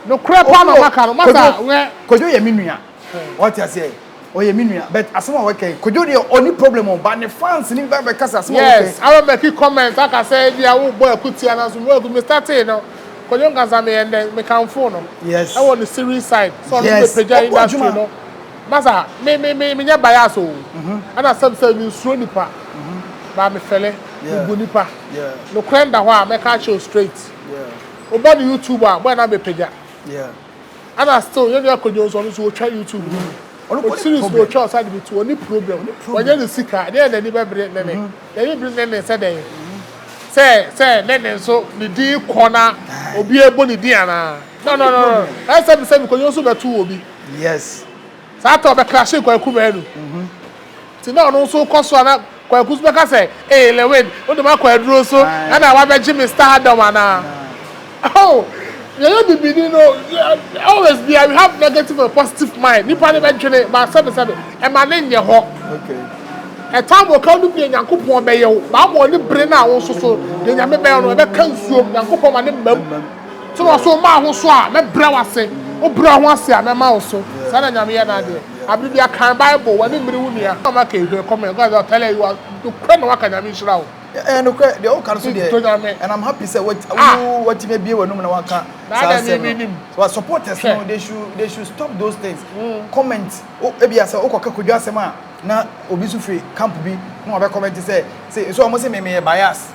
Nokorɛ paa na maka no. Masa wɛ. Kwadwo yɛ me nua. Ɔte aseɛ. Ɔyɛ me nua. But asɛm a wɔka yi, Kwadwo deɛ ɔni problem o, but ne fans ni ba bɛka sɛ asɛm a wɔka yi. Yes, aba bɛki comment aka sɛ ebia wobɔ akutia nanso mebɔ aku me startee no, Kwadwo Nkansah meyɛ ndɛn mekamfoo no. Yes. Ɛwɔ ne series side sɛ ɔno Yes. bɛpagya Ɔbɔ industry adwuma. no. Masa me me me menyɛ bias o. Ɛna sɛm sɛ mensuro nipa. Ba mefɛle, mebu nipa. Yeah. Nokorɛ nda hɔ a mɛka akyerɛ wo straight. Yeah. Woba ne YouTube a, bɔyɛ na bɛpagya. Yeah. Ɛna still yɛn nua Kojo nso ɔno nso ɔtwa YouTube no Ɔno bi. kɔ ne Series problem. ɔtwa ɔsa de bi to ɔni problem. problem. Wɔnyɛ ne sika ɛdeɛ n'ani bɛbere nene. N'ani bere nene sɛ dɛn? Sɛ sɛ nene nso ne din kɔ na obi ebo ne din anaa? No no no no. Ɛsɛ mi sɛ mi Kojo nso bɛto wɔ bi. Yes. Saa ta ɔbɛ clash Kwaku Manu. Ti na ɔno nso kɔ so a na Kwaku nso bɛka sɛ ee Lewin wode ma kɔ aduro so ɛna wabɛgye me stardom anaa? Oh, yɛyɛ bibini no always bia we have negative and positive mind. Nipa ne bɛdwene ba sɛbe sɛbe ɛma ne nyɛ hɔ. Okay. Ɛtam wɔ ka no bi Nyankopɔn bɛyɛ wo. Ba ma ɔne bere no a wo nso so deɛ Nyame bɛyɛ no ɛbɛka nsuom Nyankopɔn ma ne mmam. So na ɔso maa ho so a mɛbrɛ wo ase. Wobrɛ ho ase a mɛma wo so. Saa na Nyame yɛ n'adeɛ. Abere bi akan Bible w'ani mmere wo nua. Na maka ehwɛ comment God will tell you nokorɛ na waka Nyame nhyira wo. Eh nokorɛ deɛ woka no so Dɔ deɛ Nyame. and I'm happy sɛ wat Ah. wo watumi abie w'anum na waka Na saa ada me asɛm me no. nim. So our supporters no Hwɛ. they should stop those things. Comment o ebia sɛ wokɔka Kwadwo asɛm a na obi nso firi camp bi na wabɛ comment sɛ sɛ so ɔmo se me meyɛ bias.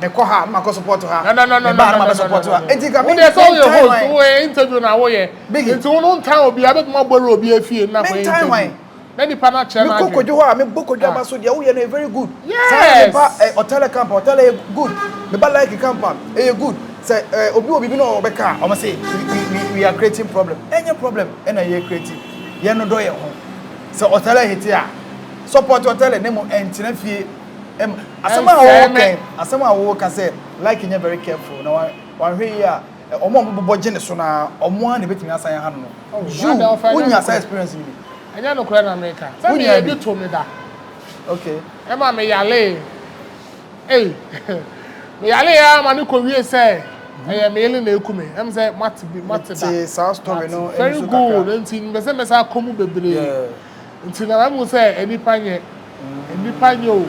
Mekɔ ha na makɔ support ha. No no no no Meba no ha na no mabɛ no support no ha. no. Enti ka Wo me deɛ sɛ woyɛ mentan host hwan? woyɛ interview na woyɛ. Biggie. Nti wo no ntan obi abɛtumi abɔ awura obi afie na akɔyɛ Mentan interview. hwan? Na nipa no akyerɛ Mekɔ n'adwene. Kwadwo hɔ a mebɔ Kwadwo Ah. aba so deɛ woyɛ no yɛ very good. Saa na Yes. meba eh, Ɔtɛlɛ camp a Ɔtɛlɛ yɛ good. Meba Like camp a ɛyɛ good. Sɛ eh, obi wɔ biribi na ɔbɛka a ɔmo se we, we, we are creating problem. Ɛnyɛ problem ɛna yɛ creating. Yɛn no dɔ yɛn ho. Sɛ Ɔtɛlɛ hete a support Ɔtɛlɛ na mmom ɛntena fie. Ɛm asɛm a Ɛnsɛe me. wɔka yi, asɛm a wɔka sɛ like nyɛ very careful na wa wanhwɛ yie a ɔmo a ɔmo bobɔ gye ne so na ɔmo ara na ebetumi asan aha no no. Oh, You na deɛ ɔfa ɛnyɛ wonya saa nokorɛ. experience yi bi. Ɛnyɛ nokorɛ na meka. Sɛ Wonya meyɛ bi. bi to me da. Okay. Ɛma me yale. Ei, me yale ya ma ne kɔ wie sɛ ɛyɛ me yele na eku me. Ɛm sɛ mate bi mate da. Te saa story no Very ɛni so good. kakra. Nti mbɛ sɛ mɛsa akɔ mu bebree. Nti na mamu sɛ nipa nyɛ. Nipa nyɛ o.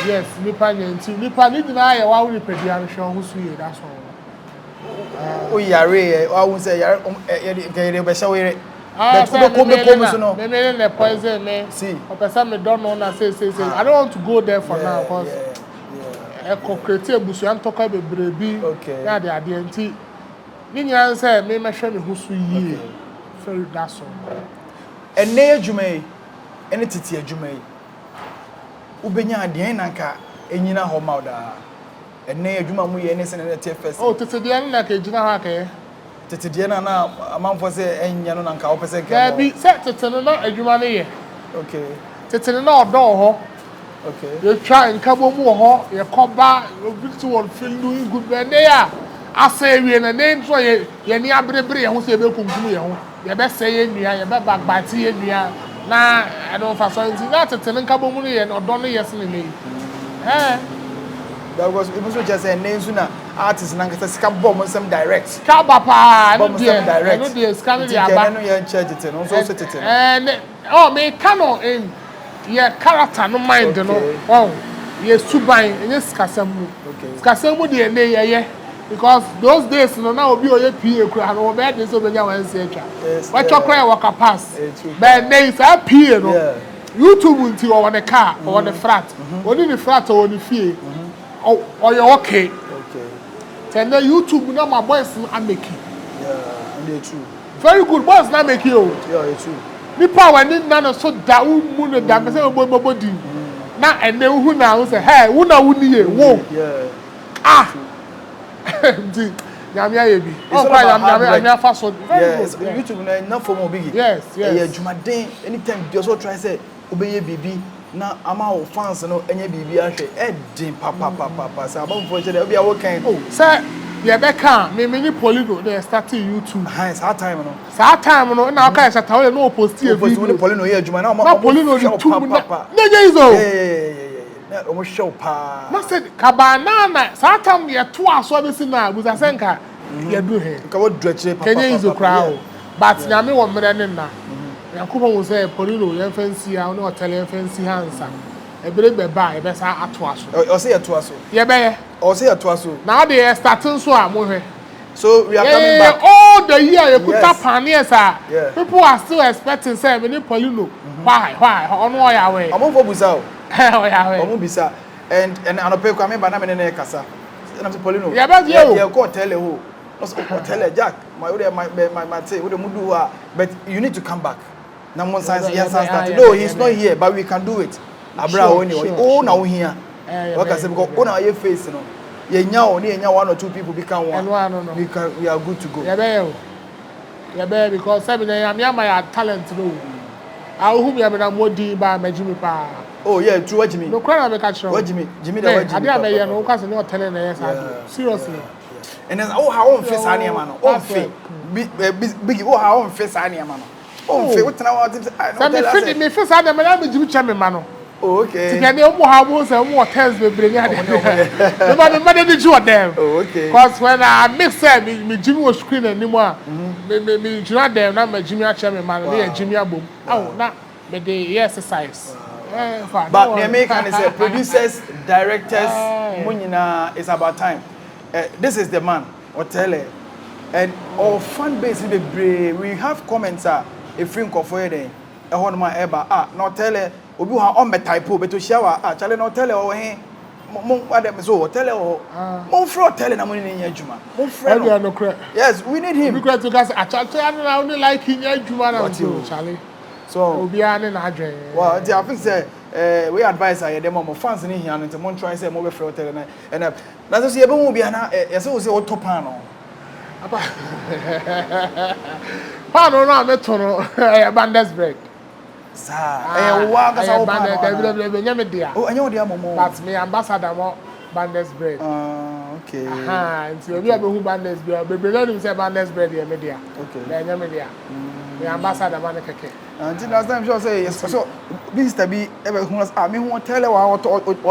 Yes, nipa nyɛ. Nti nipa ne nyinaa yɛ wawo nipadua no hwɛ wo ho so yie, that's all. O yare yɛ ahu sɛ yare ɔm ɛ yɛde nka yɛde bɛhyɛ wo yere. Ah, But sɛ wobɛkɔ me bɛkɔ mele mu na so no. me mele na poison me. See. Ɔpɛ sɛ me dɔ no na say say say. I don't want to go there for now cause ɛkɔ create abusua ntɔkwa bebree bi. Okay. Ne ade adeɛ nti ne nyinaa sɛ me mɛhwɛ me ho so yie. Very, that's all. Ɛnɛ adwuma yi ɛne tete adwuma yi wobɛnya adeɛ na nka ɛnyina hɔ ma wo daa. Ɛnɛ adwuma mu yɛ ne sɛ ne ɛte first. Oh, tete deɛ no na ka egyina hɔ akɛyɛ. Tete deɛ no na amanfoɔ sɛ ɛnyɛ no na nka wopɛ sɛ nka ɛmɔ. Daabi, sɛ tete no na adwuma no yɛ. Tete no na ɔdɔ wɔ hɔ. Yɛtwa nkabom wɔ hɔ, yɛkɔba, obi te wɔ feel doing good. But ɛnɛ a asɛ awie no, ɛnɛ nso yɛ yɛni aberebere yɛn ho sɛ yɛbɛkunkum yɛn ho, yɛbɛsɛe yɛn nua, yɛbɛbagbate yɛn nua na ɛno mfa so nti na tete no nkabom no yɛ ɔdɔ no yɛ sene ne yi. Ɛɛ. Because ebi nso kyerɛ sɛ ɛnɛ nso na artist nankasa sika bɔ ɔmo nsɛm direct. Sika ba paa, Bɔ ɛno ɔmo deɛ nsɛm direct. Ɛno deɛ sika no Nti deɛ nka aba. ɛnɛ no yɛ nkyɛn tete no nso sɛ tete no. Ɛɛ ne ɔ meka no in yɛ character no mind no ɔn yɛ suban ɛnyɛ sikasɛm mu. Sikasɛm mu deɛ ne yɛyɛ because those days no na obi a ɔyɛ PA kura no wɔbɛyɛ den sɛ obɛnya wɔn nsa atwa. Wɔatwa koraa yɛ wɔka pass. Bɛn ne yi saa PA no YouTube nti ɔwɔ ne car, ɔwɔ ne flat, ɔni ne flat, ɔwɔ ne fie, ɔyɛ okay. Tɛ ne YouTube na ma boys no ameki. Yeah, and they true. Very good, boys na ameki o. Yeah, it's true. Nipa a w'ani nna no so da wo mu no da mpɛ sɛ mebɔ mebɔ din na ɛnɛ wohu na wo sɛ hey, wo na wo nie wo. Ah, nti Nyame ayɛ bi. It's all about hard work. Nyame afa so. Very good. Yeah. YouTube na na fam obi. Yes. Ɛyɛ adwumaden anytime bi ɔsɔ try sɛ wobɛyɛ biribi na ama wo fans no ɛnyɛ biribi ahwɛ ɛden papapapa sɛ abamfoɔ kyɛ dɛ obi a wɔkan. Oh, sɛ yɛbɛka a me ne Polino na yɛ start YouTube. Ahan, saa time no. Saa time no na ɔka yɛ Shatta Wale na ɔpost yɛ video. Ɔpost ne Polino yɛ adwuma na ɔmo na Polino de tum na na nyɛ easy o. Na ɔmo hwɛ wo paa. Na sɛ kabana na saa time yɛ to aso abɛsi na abusa sɛ nka yɛdu he. Nka wɔdu akyire papa. Kɛnyɛ easy koraa o. But Nyame wɔ mmerɛ ne nna. Nyankopɔn hu sɛ Polino yɛmfa nsi ha ne Ɔtɛlɛ yɛmfa nsi ha nsa. Ebere bɛba a yɛbɛsa atoa so. Ɔsɛ yɛtoa so. Yɛbɛyɛ. Ɔsɛ yɛtoa so. Na ɔde yɛ start nso a mohwɛ. So we are coming back. All the year yɛkuta pioneers a people are still expecting sɛ me ne Polino why ɔno ɔyɛ awɛ. Ɔmo fo busa o. Ɔyɛ awɛ. Ɔmo bisa and anɔpɛ kura mi ba na mi ne ne kasa. Ɛna mi sɛ Polino. Yɛbɛ yɛ o. Yɛ kɔ Ɔtɛlɛ hɔ. Ɔtɛlɛ Jack ma o de ma te o de mu du hɔ a, but you need to come back. Na mo nsan yɛn san start. No, he is not here, but we can do it. Abira o ni o na o hia. Waka sɛ because o na ɔyɛ face no. Yɛnya o ne yɛnya one or two people bi ka ho a, we are good to go. Yɛbɛyɛ o. Yɛbɛyɛ because sɛbi na Nyame ama yɛ talent no o. Ahohu mi amena mo din ba mɛgye mi paa. Oh yeah, true, wagye mi. Nokura na meka kyerɛ wo. Wagye mi, Jimmy da wagye mi. Ade a mɛyɛ no, woka sɛ ne Ɔtɛlɛ na ɛyɛ saa de. Seriously. Ɛnɛ wo ha wo mfe saa nneɛma no. Wo mfe. Biggie, wo ha wo mfe saa nneɛma no. Wo mfe, wo tena hɔ sɛ sɛ me fe me fe saa nneɛma na me gyimi kyɛ me ma no. Oh, okay. Ti kɛ ne ɔmo ha ɔmo sɛ ɔmo wɔ test bebree ne ade. Me ma me ma de gye wɔ dɛm. Oh, okay. Cause when I mix sɛ me gyimi wɔ screen anim a, me gyina dɛm na me gyimi akyɛ me ma no ne yɛ gyimi abom. Awo na me de yɛ exercise. But nea meka ne sɛ producers, directors, mo nyinaa, it's about time. This is the man, Ɔtɛlɛ, and our fan base bebree. We have comments a efiri nkɔfo yɛ dɛn ɛhɔ nom a ɛba ah na Ɔtɛlɛ obi wɔ ha ɔmbɛ type o bɛtɔ hyia wa ah kyale na Ɔtɛlɛ ɔwɔ he mo mo adɛ so Ɔtɛlɛ wɔ hɔ mo nfrɛ Ɔtɛlɛ na mo ne ne nyɛ adwuma mo nfrɛ no. Yes, we need him. Obi kura to ka sɛ akyakya ano na ɔne like nyɛ adwuma na nso kyale. So obiara ne n'adwene. Well, nti I think sɛ we advice a yɛde ma mo fans ne hia no nti mo try sɛ mo bɛfrɛ Ɔtɛlɛ na ɛna na sɛ so yɛbɛhu obi ana yɛsɛ wo sɛ wotɔ paano. Apa paano no a meto no ɛyɛ Bandes bread. Saa, ɛyɛ wo ankasa wo paano anaa? Dabi dabi dabi, ɛnyɛ me dea. Oh, ɛnyɛ wo dea mmom o. But meyɛ ambassador ma Bandes Bread. Ah, okay. Ahaa, nti obi a bɛhu Bandes biara, bebree no anim sɛ Bandes Bread yɛ me dea. Okay. Na ɛnyɛ me dea. Meyɛ ambassador ma no kɛkɛ. Ah, nti last time sure sɛ sɛ visitor bi ɛbɛ hu ah me hu tɛlɛ wɔ ha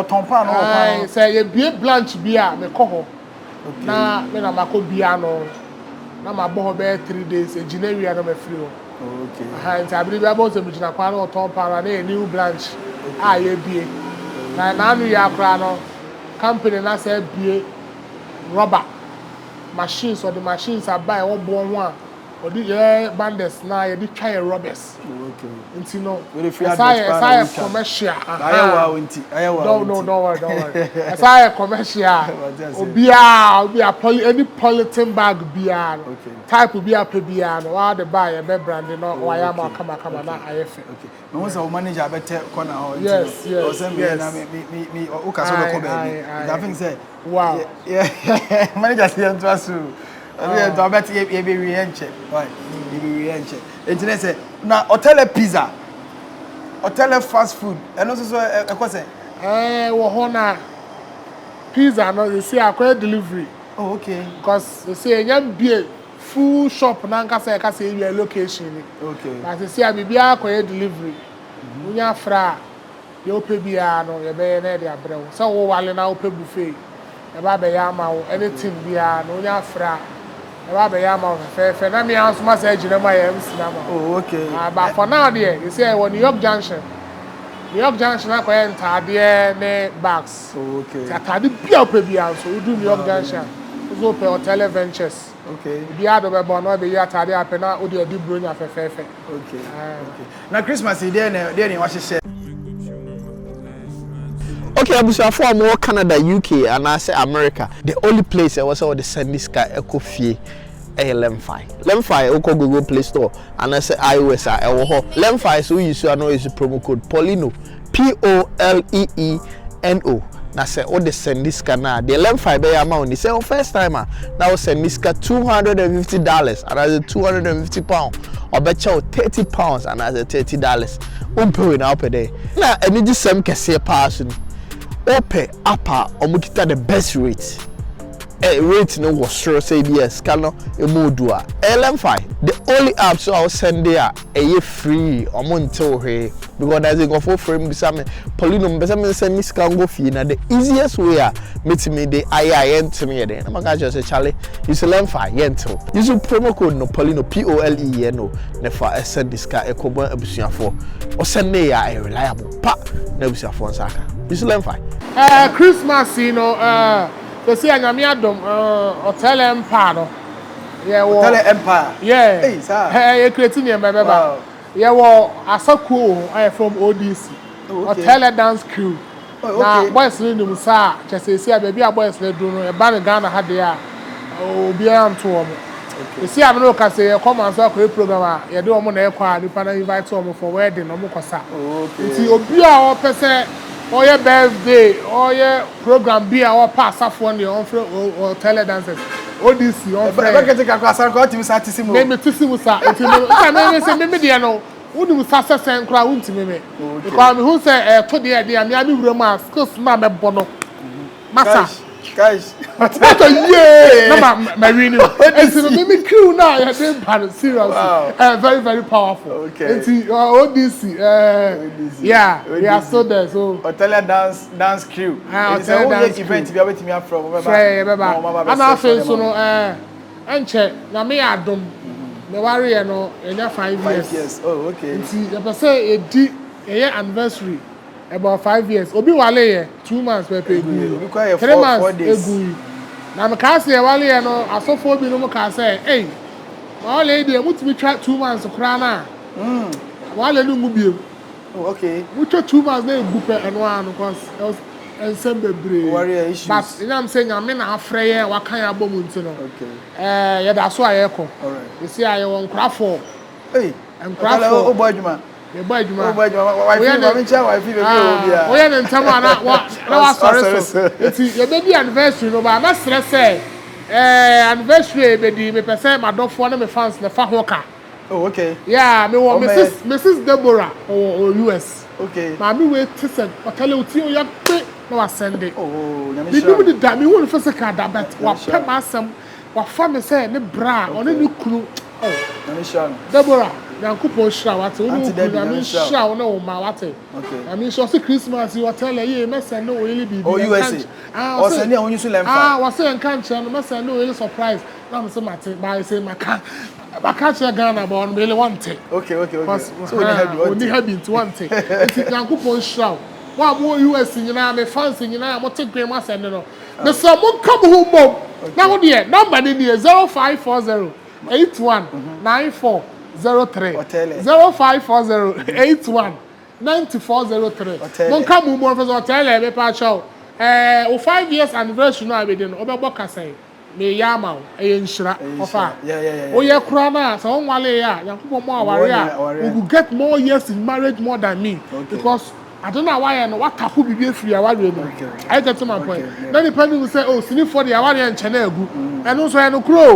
ɔtɔn paano wɔ kwan. Sɛ yɛbie branch bi a mekɔ hɔ. Na me na makɔ bia no na mabɔ hɔ bɛyɛ 3 days, egyina awia na mafiri hɔ. Aha, nti abere bi abɔ sɛ megyina kwan na ɔtɔn paano a, na yɛ new branch a yɛbie. Na n'ano yɛ akora no, company na sɛ abie rubber machines, ɔde machines aba a ɛwɔ boɔ ho a ɔde yɛ bandes na yɛde twa yɛ rubbers. Nti no ɛsa yɛ ɛsa yɛ commercial. Don't no, don't worry, don't worry, ɛsa yɛ commercial. Obiara obi a poly any polythene bag biara no, type bi a pɛ biara no, waa de ba yɛ bɛ brand no, wayɛ ama kamakama na ayɛ fɛ. Mehu sɛ wo manager bɛtɛ kɔna hɔ. Yes. Ɔsɛ mi na mi woka sɛ wobɛkɔ baabi. I think sɛ manager sɛ yɛntoa so, yɛntoa bɛte, yɛbɛwie yɛnkyɛ, yɛbɛwie yɛnkyɛ. Enti ne sɛ na Ɔtɛlɛ Pizza, Ɔtɛlɛ Fast Food, ɛno nso so ɛkɔ sɛ? Ɛɛ, wɔ hɔ na pizza no yɛsi akɔyɛ delivery. Oh, okay. Because yɛsi ɛnya bie full shop nankasa, yɛka sɛ ewia location ni. Na sisi a biribiara akɔyɛ delivery. Wonya afra a, deɛ wopɛ biara no yɛbɛyɛ na yɛde abrɛ wo. Sɛ wowale na wopɛ buffet, yɛba abɛyɛ ama wo. Anything biara no, wonya afra a, yɛba abɛyɛ ama wo fɛfɛɛfɛ. Na mmea nso ma sɛ agyina mu a yɛ MC na ama wo. Oh, okay. Ah, but for now deɛ, yɛsi ɛwɔ New York Junction. New York Junction akɔyɛ ntaadeɛ ne bags. Oh, okay. Nti ataade bi a wopɛ biara nso, wodu New York Junction a, nso wopɛ Ɔtɛlɛ Ventures. Obiara de bɛbɔ na ɔbɛyi ataade apɛ na wode adi buronya fɛfɛɛfɛ. Okay. Na Christmas yi, deɛ na wahyehyɛ? Okay, abusuafo a wɔwɔ Canada, UK anaasɛ America, the only place ɛwɔ sɛ wɔde send sika ɛkɔ fie ɛyɛ Lemfi. Lemfi, wokɔ Google Play Store anaasɛ iOS a, ɛwɔ hɔ. Lemfi so woyi so a, na wɔyi so promo code Polino, Poleeno, na sɛ wode send sika no a, deɛ Lemfi bɛyɛ ama wo ni sɛ wo first time a na wo send sika $250 anaasɛ £250, ɔbɛkyɛ wo £30 anaasɛ $30. Wompɛ wei na wopɛ dɛ na anigye sɛm kɛseɛ paa so no, wopɛ app a ɔmo kita the best rate, rate no wɔ soro sɛ ebi yɛ sika no emu odu a, ɛyɛ Lemfi, the only app so a wosend a ɛyɛ free, ɔmo ntew hwee. Because na ɛsɛ nkurɔfoɔ frɛ mu bisa me, "Polino, mpɛ sɛ me nsend me sika nkɔ fie, na the easiest way a metumi de ayɛ a yɛntem yɛ den?" Na maka kyerɛ sɛ, "Charle, use Lemfi, yɛntew. Use promo code no Polino, Poleeno, ne fa ɛsend sika ɛkɔbɔ abusuafoɔ." Ɔsend ne yɛ a ɛyɛ reliable pa na abusuafoɔ nsa aka. Use Lemfi. Christmas yi no, sɛsi a Nyame adom, Ɔtɛlɛ Empire no yɛwɔ. Ɔtɛlɛ Empire. Yeah. Hey, saa. Yɛ create nneɛma bɛba. Yɛwɔ asakuo wɔ hɔ a yɛfrɛ wɔn ODC. Oh, okay. Ɔtɛlɛ Dance Crew. Oh, Na okay. boys no nim sa a kyɛ sɛ esi a baabi a boys no duru no, ɛba no Ghana ha deɛ a, obiara nto wɔn. Esi a me ne wo ka sɛ yɛkɔ manso akɔyɛ program a, yɛde wɔn na ɛkɔ a nipa na invite wɔn for wedding, wɔn kɔ sa. Nti obi a ɔpɛ sɛ ɔyɛ birthday, ɔyɛ program bi a ɔpɛ asafoɔ no deɛ, ɔmfrɛ Ɔtɛlɛ Dancers, ODC, ɔmfrɛ yɛn. Ɛbɛkɛte kakra asan kora ɔtumi sa te si mu. Me te si mu sa, nti me sɛ me sɛ me deɛ no, wonim sa sɛ sɛn koraa wontumi me. Because mehu sɛ ɛto deɛ ɛdeɛ a mea me wura mu a, skills no a mɛbɔ no masa. Guys. Bɔtɔ yie na ma wi ni o. Nti no me crew na yɛde ba no, seriously, very very powerful. Nti ODC, yeah, we are still there so. Ɔtɛlɛ Dance Crew. Ah, Eti sɛ Ɔtɛlɛ woyɛ Dance event Crew. bi a, wobɛtumi afrɛ wɔn bɛba. Frɛ yɛ bɛba. Na wɔn aba Ana abɛsɛ afei sɔ nso nneɛma no mu. Ɛnkyɛ Nyame yɛ adom, meware yɛ no yɛnya 5 5 years. years. Oh, okay. Nti yɛpɛ sɛ yɛdi yɛyɛ anniversary about 5 years. Obi wale yɛ 2 months pɛpɛ egu yi. Obi kɔ yɛ 3 months 4 days. Egu yi. Na mekaa sɛ yɛwale yɛ no, asɔfoɔ binom kaa sɛ, "Ei, ma wale yi deɛ, mutumi twa 2 months koraa na wale no ngu biem." Oh, okay. Mutwa 2 months na egu pɛ, ɛno ara no, cause ɛwɔ nsɛm bebree. Warrior issues. But ɛnam sɛ Nyame na afrɛ yɛn, waka yɛn abɔ mu nti no, yɛda so a yɛkɔ. Esi a yɛwɔ nkorafoɔ. Hey. Nkorafoɔ. Ɔtɛlɛ, wobɔ adwuma. Yɛbɔ adwuma. Wobɔ adwuma. Wife, maame nkyɛn wife baabi a wɔ biara. Woyɛ ne ntɛm a na wa na wasɔre Wasɔre so. so. Nti yɛbɛdi anniversary no ba, mɛsrɛ sɛ anniversary a yɛbɛdi, mepɛ sɛ m'adɔfoɔ ne me fans na fa ho ka. Oh okay. Yeah, me wɔ Ɔmɛ. Mrs. Mrs. Deborah ɔwɔ ɔwɔ US. Okay. Maame wei te sɛ ɔtɛlɛ otie oyɛ kpe na wasɛnde. Oh, nyame Me hyira nim no. ne da, me hu no physical da but Nyame hyira wapɛ no. m'asɛm, wafa me sɛ ne bra a ɔne Okay. ne kunu. Oh. Nyame hyira no. Deborah, Nyankopɔn nhyira wo wate, wo ne wo Auntie kunu Debbie, Nyame Nyame nhyira wo. nhyira wo ne wo mma wate. Okay. Nyame nhyira ɔse Christmas yi ɔtɛlɛ yie mɛsɛnde wo yere biribi Oh, ɛnka USA. nky ah ɔse Ɔsɛnde a wonyi so lɛmfa. ah wɔse ɛnka nkyerɛ no mɛsɛnde wo yere surprise na mese mate bye sei maka maka akyerɛ Ghana but ɔno meyere wɔnte. Okay, okay, okay. Cause So ɔni ha bi ɔni wɔnte. ha bi nti wɔnte. Nti Nyankopɔn nhyira wo. Mo a mowɔ US nyinaa me fans nyinaa a mote dwen mo asɛm no no mesrɛ monka mo ho mmom na wo deɛ number no nie 0540 81 94 03 Ɔtɛlɛ. 0540 81 94 03 Ɔtɛlɛ. Monka mo mmom fɛ sɛ ɔtɛlɛ mepa kyɛw ɛɛ wo 5 years anniversary no a bɛdi no wobɛbɔ kasɛn Meyɛ ama wo, ɛyɛ nhyira. Ɔfa. Woyɛ koraa no a, sɛ wonwaleeɛ a, Nyankopɔn ma wo aware a, you will get more years in marriage more than me. Because ade no a woayɛ no, woatapo biribi afiri awareɛ no mu. Are you getting my point? Na nipa nim sɛ, oh, sinifoɔ deɛ awareɛ nkyɛ na agu. Ɛno nso ɛyɛ nokorɛ o.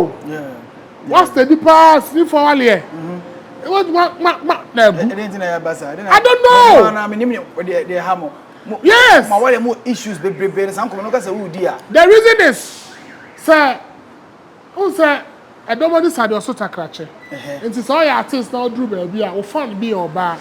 Woastadi paa, sinifoɔ awareɛ. Ma, ma, ma, na agu. I don't know. Yes. The reason is sɛ wohu sɛ ɛdɔm ani sa deɛ ɔso takrakyɛ nti sɛ ɔyɛ artist na ɔduru baabi a wo fan bi yɛ ɔbaa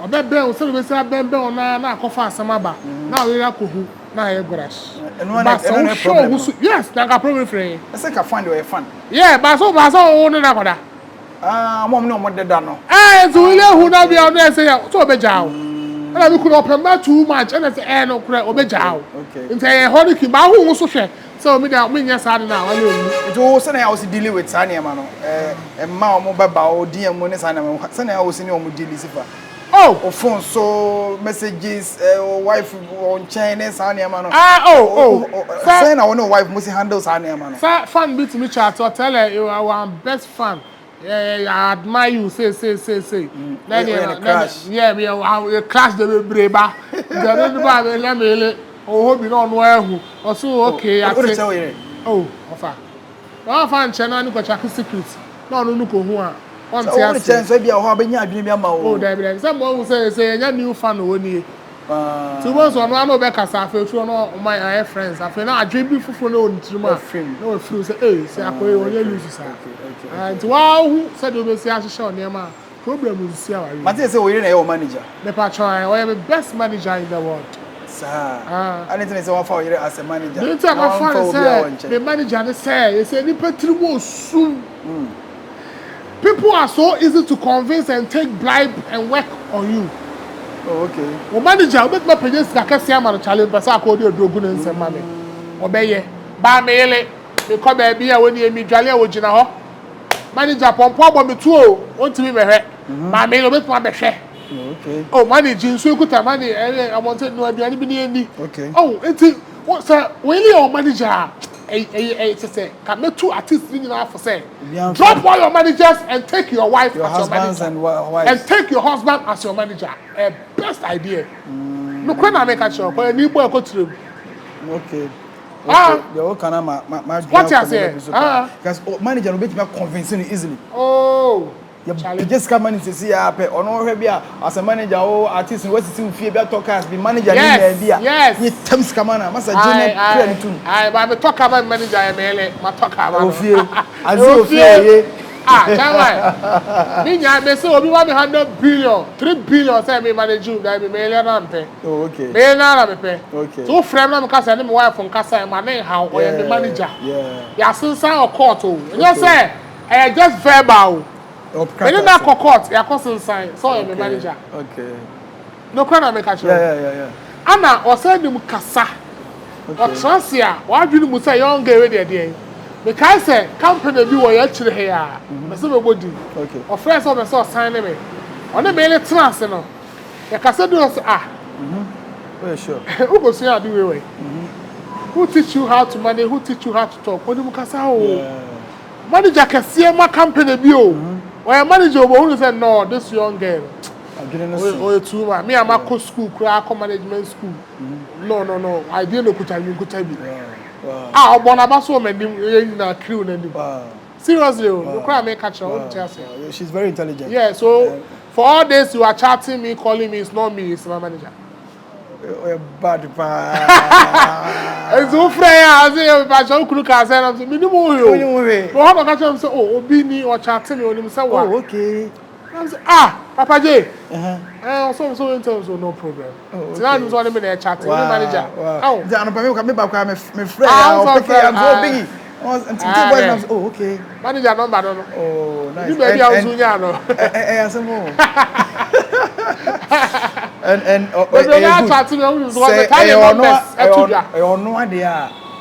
ɔbɛbɛn wo sɛdeɛ ɔbɛsi abɛnbɛn wo no ara na akɔfa asɛm aba na wo yere akɔhu na ayɛ gorash but sɛ wohwɛ wo ho so yes na nka problem firi he. Ɛsɛ ka fan deɛ ɔyɛ fan. Yeah but sɛ wopaa sɛ wo ne no akɔda. Ah, mo a mo ne wɔn deda no. Ɛɛ nti wo yere hu na bia ɔno ɛsɛ yɛ sɛ ɔbɛgyaa wo. Ɛna me kunu ɔpɛ mma too much ɛna sɛ ɛɛ no korɛ ɔbɛgyaa wo. Nti ɛyɛ hɔ no ki ba wo ho so hwɛ sɛ omi deɛ menyɛ saa de no a ɔne ɔnwu. Nti wo sɛnea wo si dealing with saa nneɛma no ɛɛ mma wɔn bɛba wo DM mu ne saa nneɛma no sɛnea wo si ne wɔn dealing si fa. Oh. Wo phone so messages ɛɛ wo wife wɔ nkyɛn ne saa nneɛma no. Ah oh oh. Sɛn na wo ne wo wife mo si handle saa nneɛma no. Sɛ fan bi tumi chat ɔtɛlɛ you are our best fan. Yeah, yeah, I admire you. Say, say, say, say. Then you know, crash. Yeah, me, I crash the breba. Then the ba me let me le. Oh, hope you don't know who. Oh, so okay. I say. Oh, ofa. No fan channel no ko check secret. No no no ko hu a. On ti ase. So o che bi a ho abenya adwene bi ama o. Oh, dem dem. Say mo say say nya new fan o ni. Ti wo so no ano be kasa afa etu no o my ayɛ friends. Afa na adwene bi foforo na on tirim a. Na o feel say eh say akoye onye lose sa. Nti wa hu sɛ de obesi ahyehyɛ nneɛma a problem nsi aware. Mate sɛ wo yere na ɛyɛ wo manager. Mepa kyɛw ɛ ɔyɛ me best manager in the world. Saa. Ade nti na sɛ wafa wo yere as a manager. Ne nti a mafa no sɛ me manager ne sɛ yɛsɛ nipa tiri mu osum. People are so easy to convince and take bribe and work on you. Oh, okay. Wo manager wobɛtumi apagya sika kɛseɛ ama no kyale mpɛ sɛ akɔ ɔde aduro gu ne nsɛm ma me. Ɔbɛyɛ. Baa me yere mekɔ baabi a wɔnie medwale a wɔgyina hɔ. Manager pɔmpɔ abɔ me tuo o, ɔntumi mmɛhwɛ. Maame no obetumi abɛhwɛ. Oh, manage nsuo ekuta mane ɛyɛ abɔnten no aduane bi ne yɛn Okay. Oh, nti sɛ wɔn yɛ wɔn manager a ɛyɛ ɛyɛ ɛyɛ kyɛ sɛ ka mɛtu artist ne nyinaa fo sɛ drop all your managers and take your wife your as your manager and wives. And take your husband as your manager. A best idea. Nokura na meka kyerɛ kɔ ɛni bɔ ɛkɔ tirim. Okay. Ah. Deɛ woka no ma ma ma Wate aseɛ? Ah. Because oh, manager no obetumi convince no easily. Oh. Yɛ sika money sisi ya pɛ ɔno ɔhwɛ bi a as a manager o artist no wasisi wo fie bi atɔ cars bi manager ne nya bi a. Yes. Nye tam sika ma na masa gye na pira ne tum. Ayi ba me tɔ car ma manager yɛ mele ma tɔ car ma no. Ofie. Azi ofie ye. Ah, chairman. Me nya me say obi wa me 100 billion, 3 billion say me manage you, me mele na mpɛ. Oh, okay. Me na na mepɛ. Okay. So wo frɛ me na meka sɛ ne me wife nkasa ma ne nhaw ɔyɛ me manager. Yeah. Yɛasensan wɔ court o. Ɛnyɛ sɛ ɛyɛ just verbal o. Me ne no akɔ court yɛakɔ sensan sɛ ɔyɛ me manager. Okay. Nokorɛ na meka kyerɛ wo. Yeah, yeah, yeah. Ana ɔsan nim kasa. Ɔtena ase a w'adwene mu sɛ young girl wei deɛ deɛn. Mekae sɛ company bi wɔ yɛn akyire ha yi a, mepɛ sɛ mɛbɔ din. Okay. Ɔfrɛɛ sɛ ɔpɛ sɛ ɔsan ne me. Ɔne me ne tena ase no, Yɛkasa du hɔ sɛ ah. Woyɛ sure? Wokɔsua ade wei wɔ he? Who teach you how to manage, who teach you how to talk? Onim kasa o. Manager kɛseɛ ma company bi o. Ɔyɛ manager o, but ohunu sɛ no, this young girl Adwene no so. ɔyɛ too much. Me a makɔ school koraa akɔ management school. No, no, no. Idea no okuta, me nkuta bi. Wow. Ah, ɔbɔ n'aba so wɔ m'anim, yɛn nyinaa crew n'anim. Wow. Seriously o, nokorɛ a meka kyerɛ wo, wonte aseɛ. She's very intelligent. Yeah, so for all this you are chatting me, calling me, it's not me, it's my manager. Ɔyɛ bad paa. Nti wo frɛ yɛ a, ɔse yɛ mepakyɛ wo kunu kaa sɛ na mese menim wo hwee o. Wonim wo hwee. Wɔ hɔ na ɔka kyerɛ me sɛ oh obi ni ɔkyate me onim sɛ wa. Oh okay. Na mese ah Papa J. Eh ɔsɛ ɔmo sɛ ɔyɛ ntɛm so no problem. Nti na nim sɛ ɔne me na ɛkyate, me manager. Wow. Nti anɔpa me me ba koraa me me frɛ ya ɔpeke ya nso biggie. Nti nti boys na oh okay. Manager number no no. Oh nice. Ni baabi a nso nya no. Eh eh asɛm o. And and oh eh good. Sɛ ɛyɛ ɔno ɛyɛ ɔno adeɛ a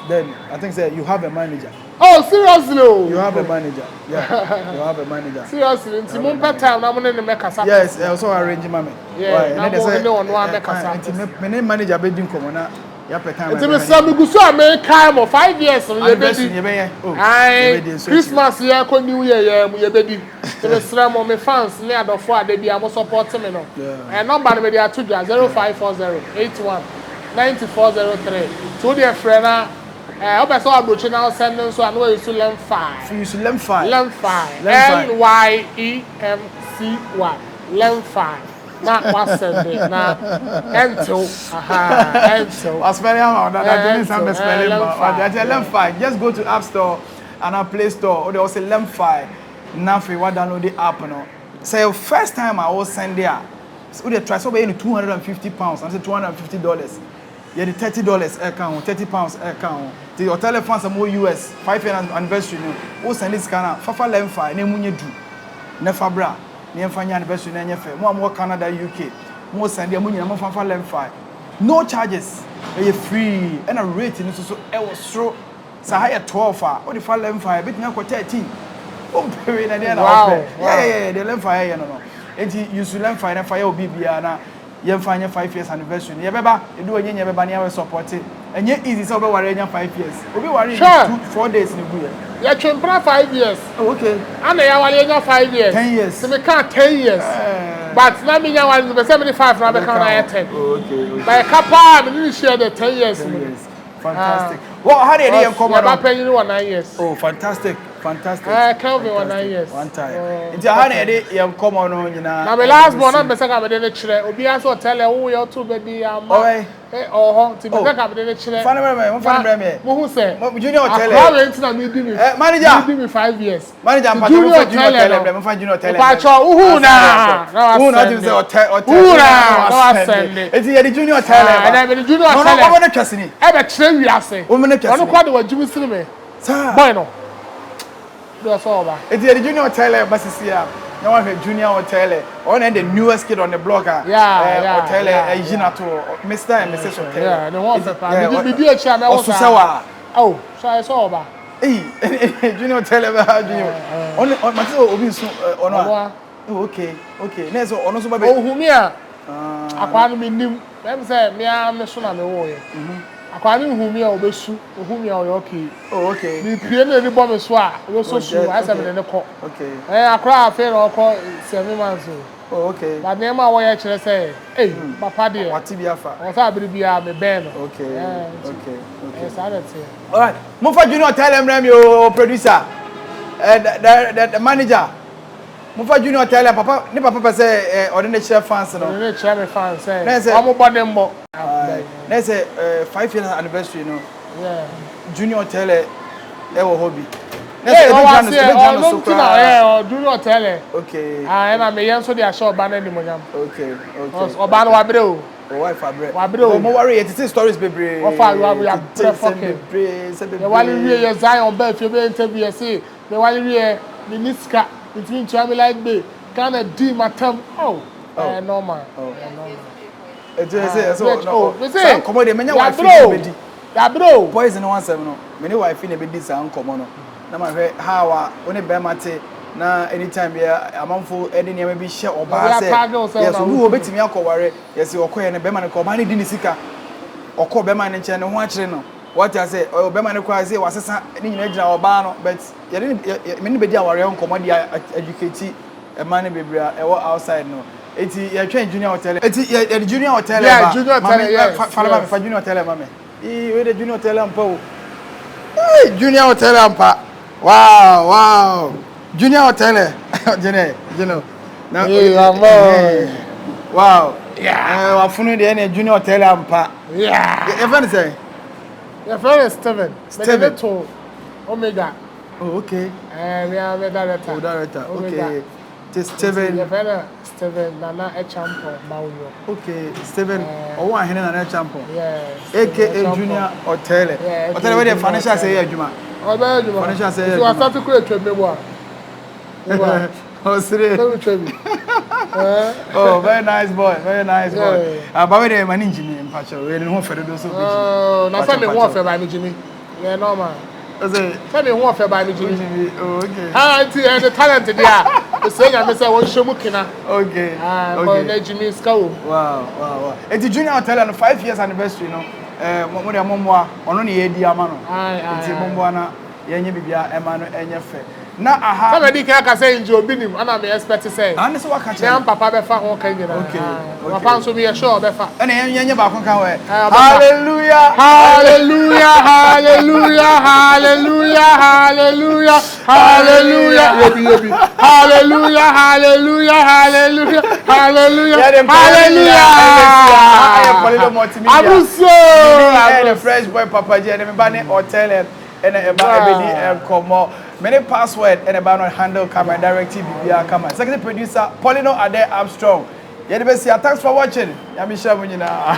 then I think say you have a manager. Oh seriously o. You have a manager. Yeah. You have a manager. Seriously nti mo mpɛ time na mo ne ne mɛkasa. Yes, ɛ ɔsɔ arrange ma me. Yeah, na mo ne ɔno a mɛkasa. Nti me ne manager bɛ di nkɔmɔ na yɛapɛ time. Nti mesɛ me gu so a mekae mo 5 years no yɛbɛdi. Yɛbɛyɛ. Oh. Aye, Christmas yɛ kɔ New Year yɛ mu yɛbɛdi. Nti mesrɛ mo, me fans ne adɔfo a da bi a mo support me no. Ɛ number no mede ato dwa 0540 81 9403. Nti wo deɛ frɛ na ɛ wopɛ sɛ aburokyi na wosend nso a na wayi so Lemfi. Use Lemfi. Lemfi. L Y E M C Y. Lemfi. Na wasend na ɛntew aha ɛntew. Waspell ama ɔda da tumi nsa bɛ spell ma ɔda kyɛ Lemfi just go to App Store and Play Store ɔde ɔsɛ Lemfi na afei wa download the app no sɛ your first time a wo send a wode try sɛ wobɛyɛ no £250 anaasɛ $250, yɛde $30 ɛka ho, £30 ɛka ho. Nti Ɔtɛlɛ fans a mowɔ US, 5 year anniversary no, wo send sika no a, fafa Lemfi na emu nyɛ du na fa bra na yɛmfa nyɛ anniversary no ɛnyɛ fɛ. Mo a mowɔ Canada, UK, mo send a mo nyinaa momfa mfa Lemfi. No charges, ɛyɛ free, ɛna rate no nso so ɛwɔ soro. Sɛ ha yɛ 12 a, wode fa Lemfi a, ebetumi akɔ 13. Wompɛ wei na deɛ na wopɛ. Yeah, yeah, yeah, deɛ Lemfi yɛ no no. Enti use Lemfi na fa yɛ obi biara na yɛmfa nyɛ 5 years anniversary no. Yɛbɛba, edu hɔ nyɛ yɛbɛba na yɛabɛ support. Ɛnyɛ easy sɛ wobɛware anya 5 years. Obi ware in 2, 4 days na egu yɛ. Yɛtwe mpena 5 years. Oh, okay. Ana yɛaware anya 5 years. 10 years. Sɛ meka 10 years. But na menya ware no bɛ sɛ mede five na bɛka na ayɛ 10. Oh, okay. But ɛka paa mene ne hyia de 10 years 10 years. Fantastic. Well, how did you come on? Yɛba panyin wɔ 9 years. Oh, fantastic. Fantastic. Kelvin wɔ 9 years. One time. Nti ha na yɛde yɛn nkɔmɔ no nyinaa. Na me last born na mpɛ sɛ ka mede ne kyerɛ. Obiara sɛ ɔtɛlɛ wo yɛ ɔto bɛdi ama. Ɔwɛ. Ɔhɔ nti mpɛ sɛ ka mede ne kyerɛ. Fa ne brɛ me, fa ne brɛ me. Muhu sɛ. Junior Ɔtɛlɛ. Akora wei nti na mi di mi. Manager. Mi di mi 5 years. Manager mpatwa mo fa Junior Ɔtɛlɛ brɛ, mo fa Junior Ɔtɛlɛ. Mpatwa uhu na na wa Uhu na ti sɛ ɔtɛ ɔtɛ. Uhu na na wa send. Eti yɛde Junior Ɔtɛlɛ ba. Ɛnna mede Junior Ɔtɛlɛ. Ɔno ɔmo ne twɛ sini. Ɛbɛ kyerɛ wiase. Ɔmo ne twɛ sini. Ɔno kɔ de wa gyimi sini mi. Saa. Boy no. De ɔsɔ ɔba. Eti yɛde Junior Ɔtɛlɛ ba sisi a na wahwɛ Junior Ɔtɛlɛ. Ɔno na the newest kid on the block a. Ɔtɛlɛ ɛyi na to Mr and Mrs Ɔtɛlɛ. Yeah, ne ho ɔfɛ paa. Mi di akyi a mɛwɔ saa. Ɔso sɛ wa. Oh, so ayɛ sɛ ɔba. Eyi, Junior Ɔtɛlɛ bɛ ha Junior. Ɔno ɔ mate sɛ obi nso ɔno a. Oh, okay. Ne sɛ ɔno nso ba bɛ. Ohun mi a akwaa no mi nim. Bɛm sɛ mea me so na me wɔ yɛ. Akwaa no hu mi a ɔbɛsu, ohu mi a ɔyɛ okay. Oh, okay. Mi pie na ani bɔ me so a, ɔbɛsɔ su, ayɛ sɛ mede ne kɔ. Okay. Akora afei na ɔkɔ 7 months o. Oh, okay. But nneɛma a wɔyɛ kyerɛ sɛ, ei, papa deɛ. Wate bi afa. Ɔwɔ sɛ abere biara me bɛn no. Okay. Saa na ɛteɛ. Alright, mofa Junior Ɔtɛlɛ mmerɛ mi o, producer. The manager. Mofa Junior Ɔtɛlɛ, papa ne papa pɛ sɛ ɔde ne kyerɛ fans no. Ɔde ne kyerɛ me fans sɛ ɔmo bɔ ne mmɔ. Na sɛ 5 years anniversary no. Junior Ɔtɛlɛ ɛwɔ hɔ bi. Na sɛ ebi gyina no so, ebi gyina no so koraa. Ɔno Junior Ɔtɛlɛ. Okay. Ah, ɛna meyɛ nso de ahyɛ ɔba no animonyam. Okay. Ɔba no wabrɛ o. O wife abrɛ. Wabrɛ o. Mo ware yɛ tete stories bebree. Wɔfa abrɛ fɔkɛ. Bebree sɛ bebree. Yɛwale wie yɛ Zion bɛɛ fie bɛyɛ interview yɛ se mewale wie me ni sika ntumi ntua me light bill Ghana di matam, oh, ɛyɛ normal. Ɛyɛ normal. Eti ɛsɛ ɛsɛ o saa nkɔmɔ deɛ menya wife na ebedi. Yabrɛ o. Poison ho asɛm no, me ne wife na ebedi saa nkɔmɔ no na ma hwɛ how a wo ne bɛrima te na anytime bi amanfo ɛde nneɛma bi hyɛ ɔbaa sɛ yes, obi wɔ obetumi akɔware yɛsɛ ɔkɔyɛ no bɛrima no kɔ, ɔbaa no di ne sika, ɔkɔ bɛrima no nkyɛn ne ho akyerɛ no, wate ase, ɔyɛ bɛrima no koraa sɛ wasesa ne nyinaa gyina ɔbaa no, but yɛde ne me ne bɛdi awareɛ nkɔmɔ de educate ɛma no bebree a ɛwɔ outside no. Eti yɛtwɛn Junior Ɔtɛlɛ, eti yɛde Junior Ɔtɛlɛ ba. Junior Ɔtɛlɛ, yes. Fa ma me, fa Junior Ɔtɛlɛ ma me. Ii, wei de Junior Ɔtɛlɛ ampa o. Ee, Junior Ɔtɛlɛ ampa. Wow. Junior Otele. Junior, Junior. Na Yeah, boy. Wow. Yeah. Eh, wafunu deɛ ne Junior Otele ampa. Yeah. Yɛfrɛ no sɛ? Yɛfrɛ no Steven. Steven. Mede ne to Omega. Oh, okay. Eh, me a me director. Oh, director. Omega. Okay. Ti Steven. Yɛfrɛ no Steven Nana Echampong Mawunyo. Okay, Steven. Eh. Ɔwɔ ahene Nana Echampong. Yeah. AKA Junior Otele. Yeah, AKA Otele, wei deɛ Junior financial sɛ Otele. yɛ adwuma. Ɔbɛyɛ adwuma. Financial sɛ yɛ Nti adwuma. wasate kura atwa mi mu a. Meboa. Ɔsere. Sɛ metwa bi. Eh. Oh, very nice boy, very nice boy. Yeah. Ah, but wei deɛ ma ne ngyimi mpakyɛw. Wei ne ho fɛ dodo so bi. Oh, na sɛ me ho ɔfɛ ba me gyimi. Yɛ normal. Ɔsɛ Sɛ me ho ɔfɛ ba me gyimi. ngyimi. Oh, okay. Ah, nti ɛde talent deɛ a, ɛsɛ Nyame sɛ wɔnhyɛ mu kena. Okay. Ah, Okay. na gyimi sika wɔ mu. Wow. Eti Junior Otele no 5 years anniversary no. Eh, mo de mo mmoa, ɔno ne yɛdi ama no. Aye, aye, Nti mo aye. mmoa na yɛnyɛ bibia ɛma no ɛnyɛ fɛ. Na aha. Sɛ mɛdi kan aka sɛ ngye obi nim, ɛna me expect sɛ Ah, ne sɛ waka me kyerɛ. am papa bɛfa ho ka nyinaa. Okay. Papa nso meyɛ sure ɔbɛfa. Ɛna yɛnyɛ baako ka ho ɛ. Ah, ɔbɛfa. Hallelujah. Hallelujah, hallelujah, hallelujah, hallelujah, hallelujah. Yebi yebi. Hallelujah, hallelujah, hallelujah, hallelujah, Yɛde hallelujah. Ayɛ Polino Multimedia. Abuso. Ɛyɛ Fresh Boy Papa G, ɛna me ba ne Otele ɛna ɛba ɛbɛdi nkɔmmɔ. Me ne password ɛna ɛba no handle camera, direct biribiara kama. Executive producer Paulino Ade Armstrong. Yɛde bɛsi a, thanks for watching. Nyame hyira mo nyinaa.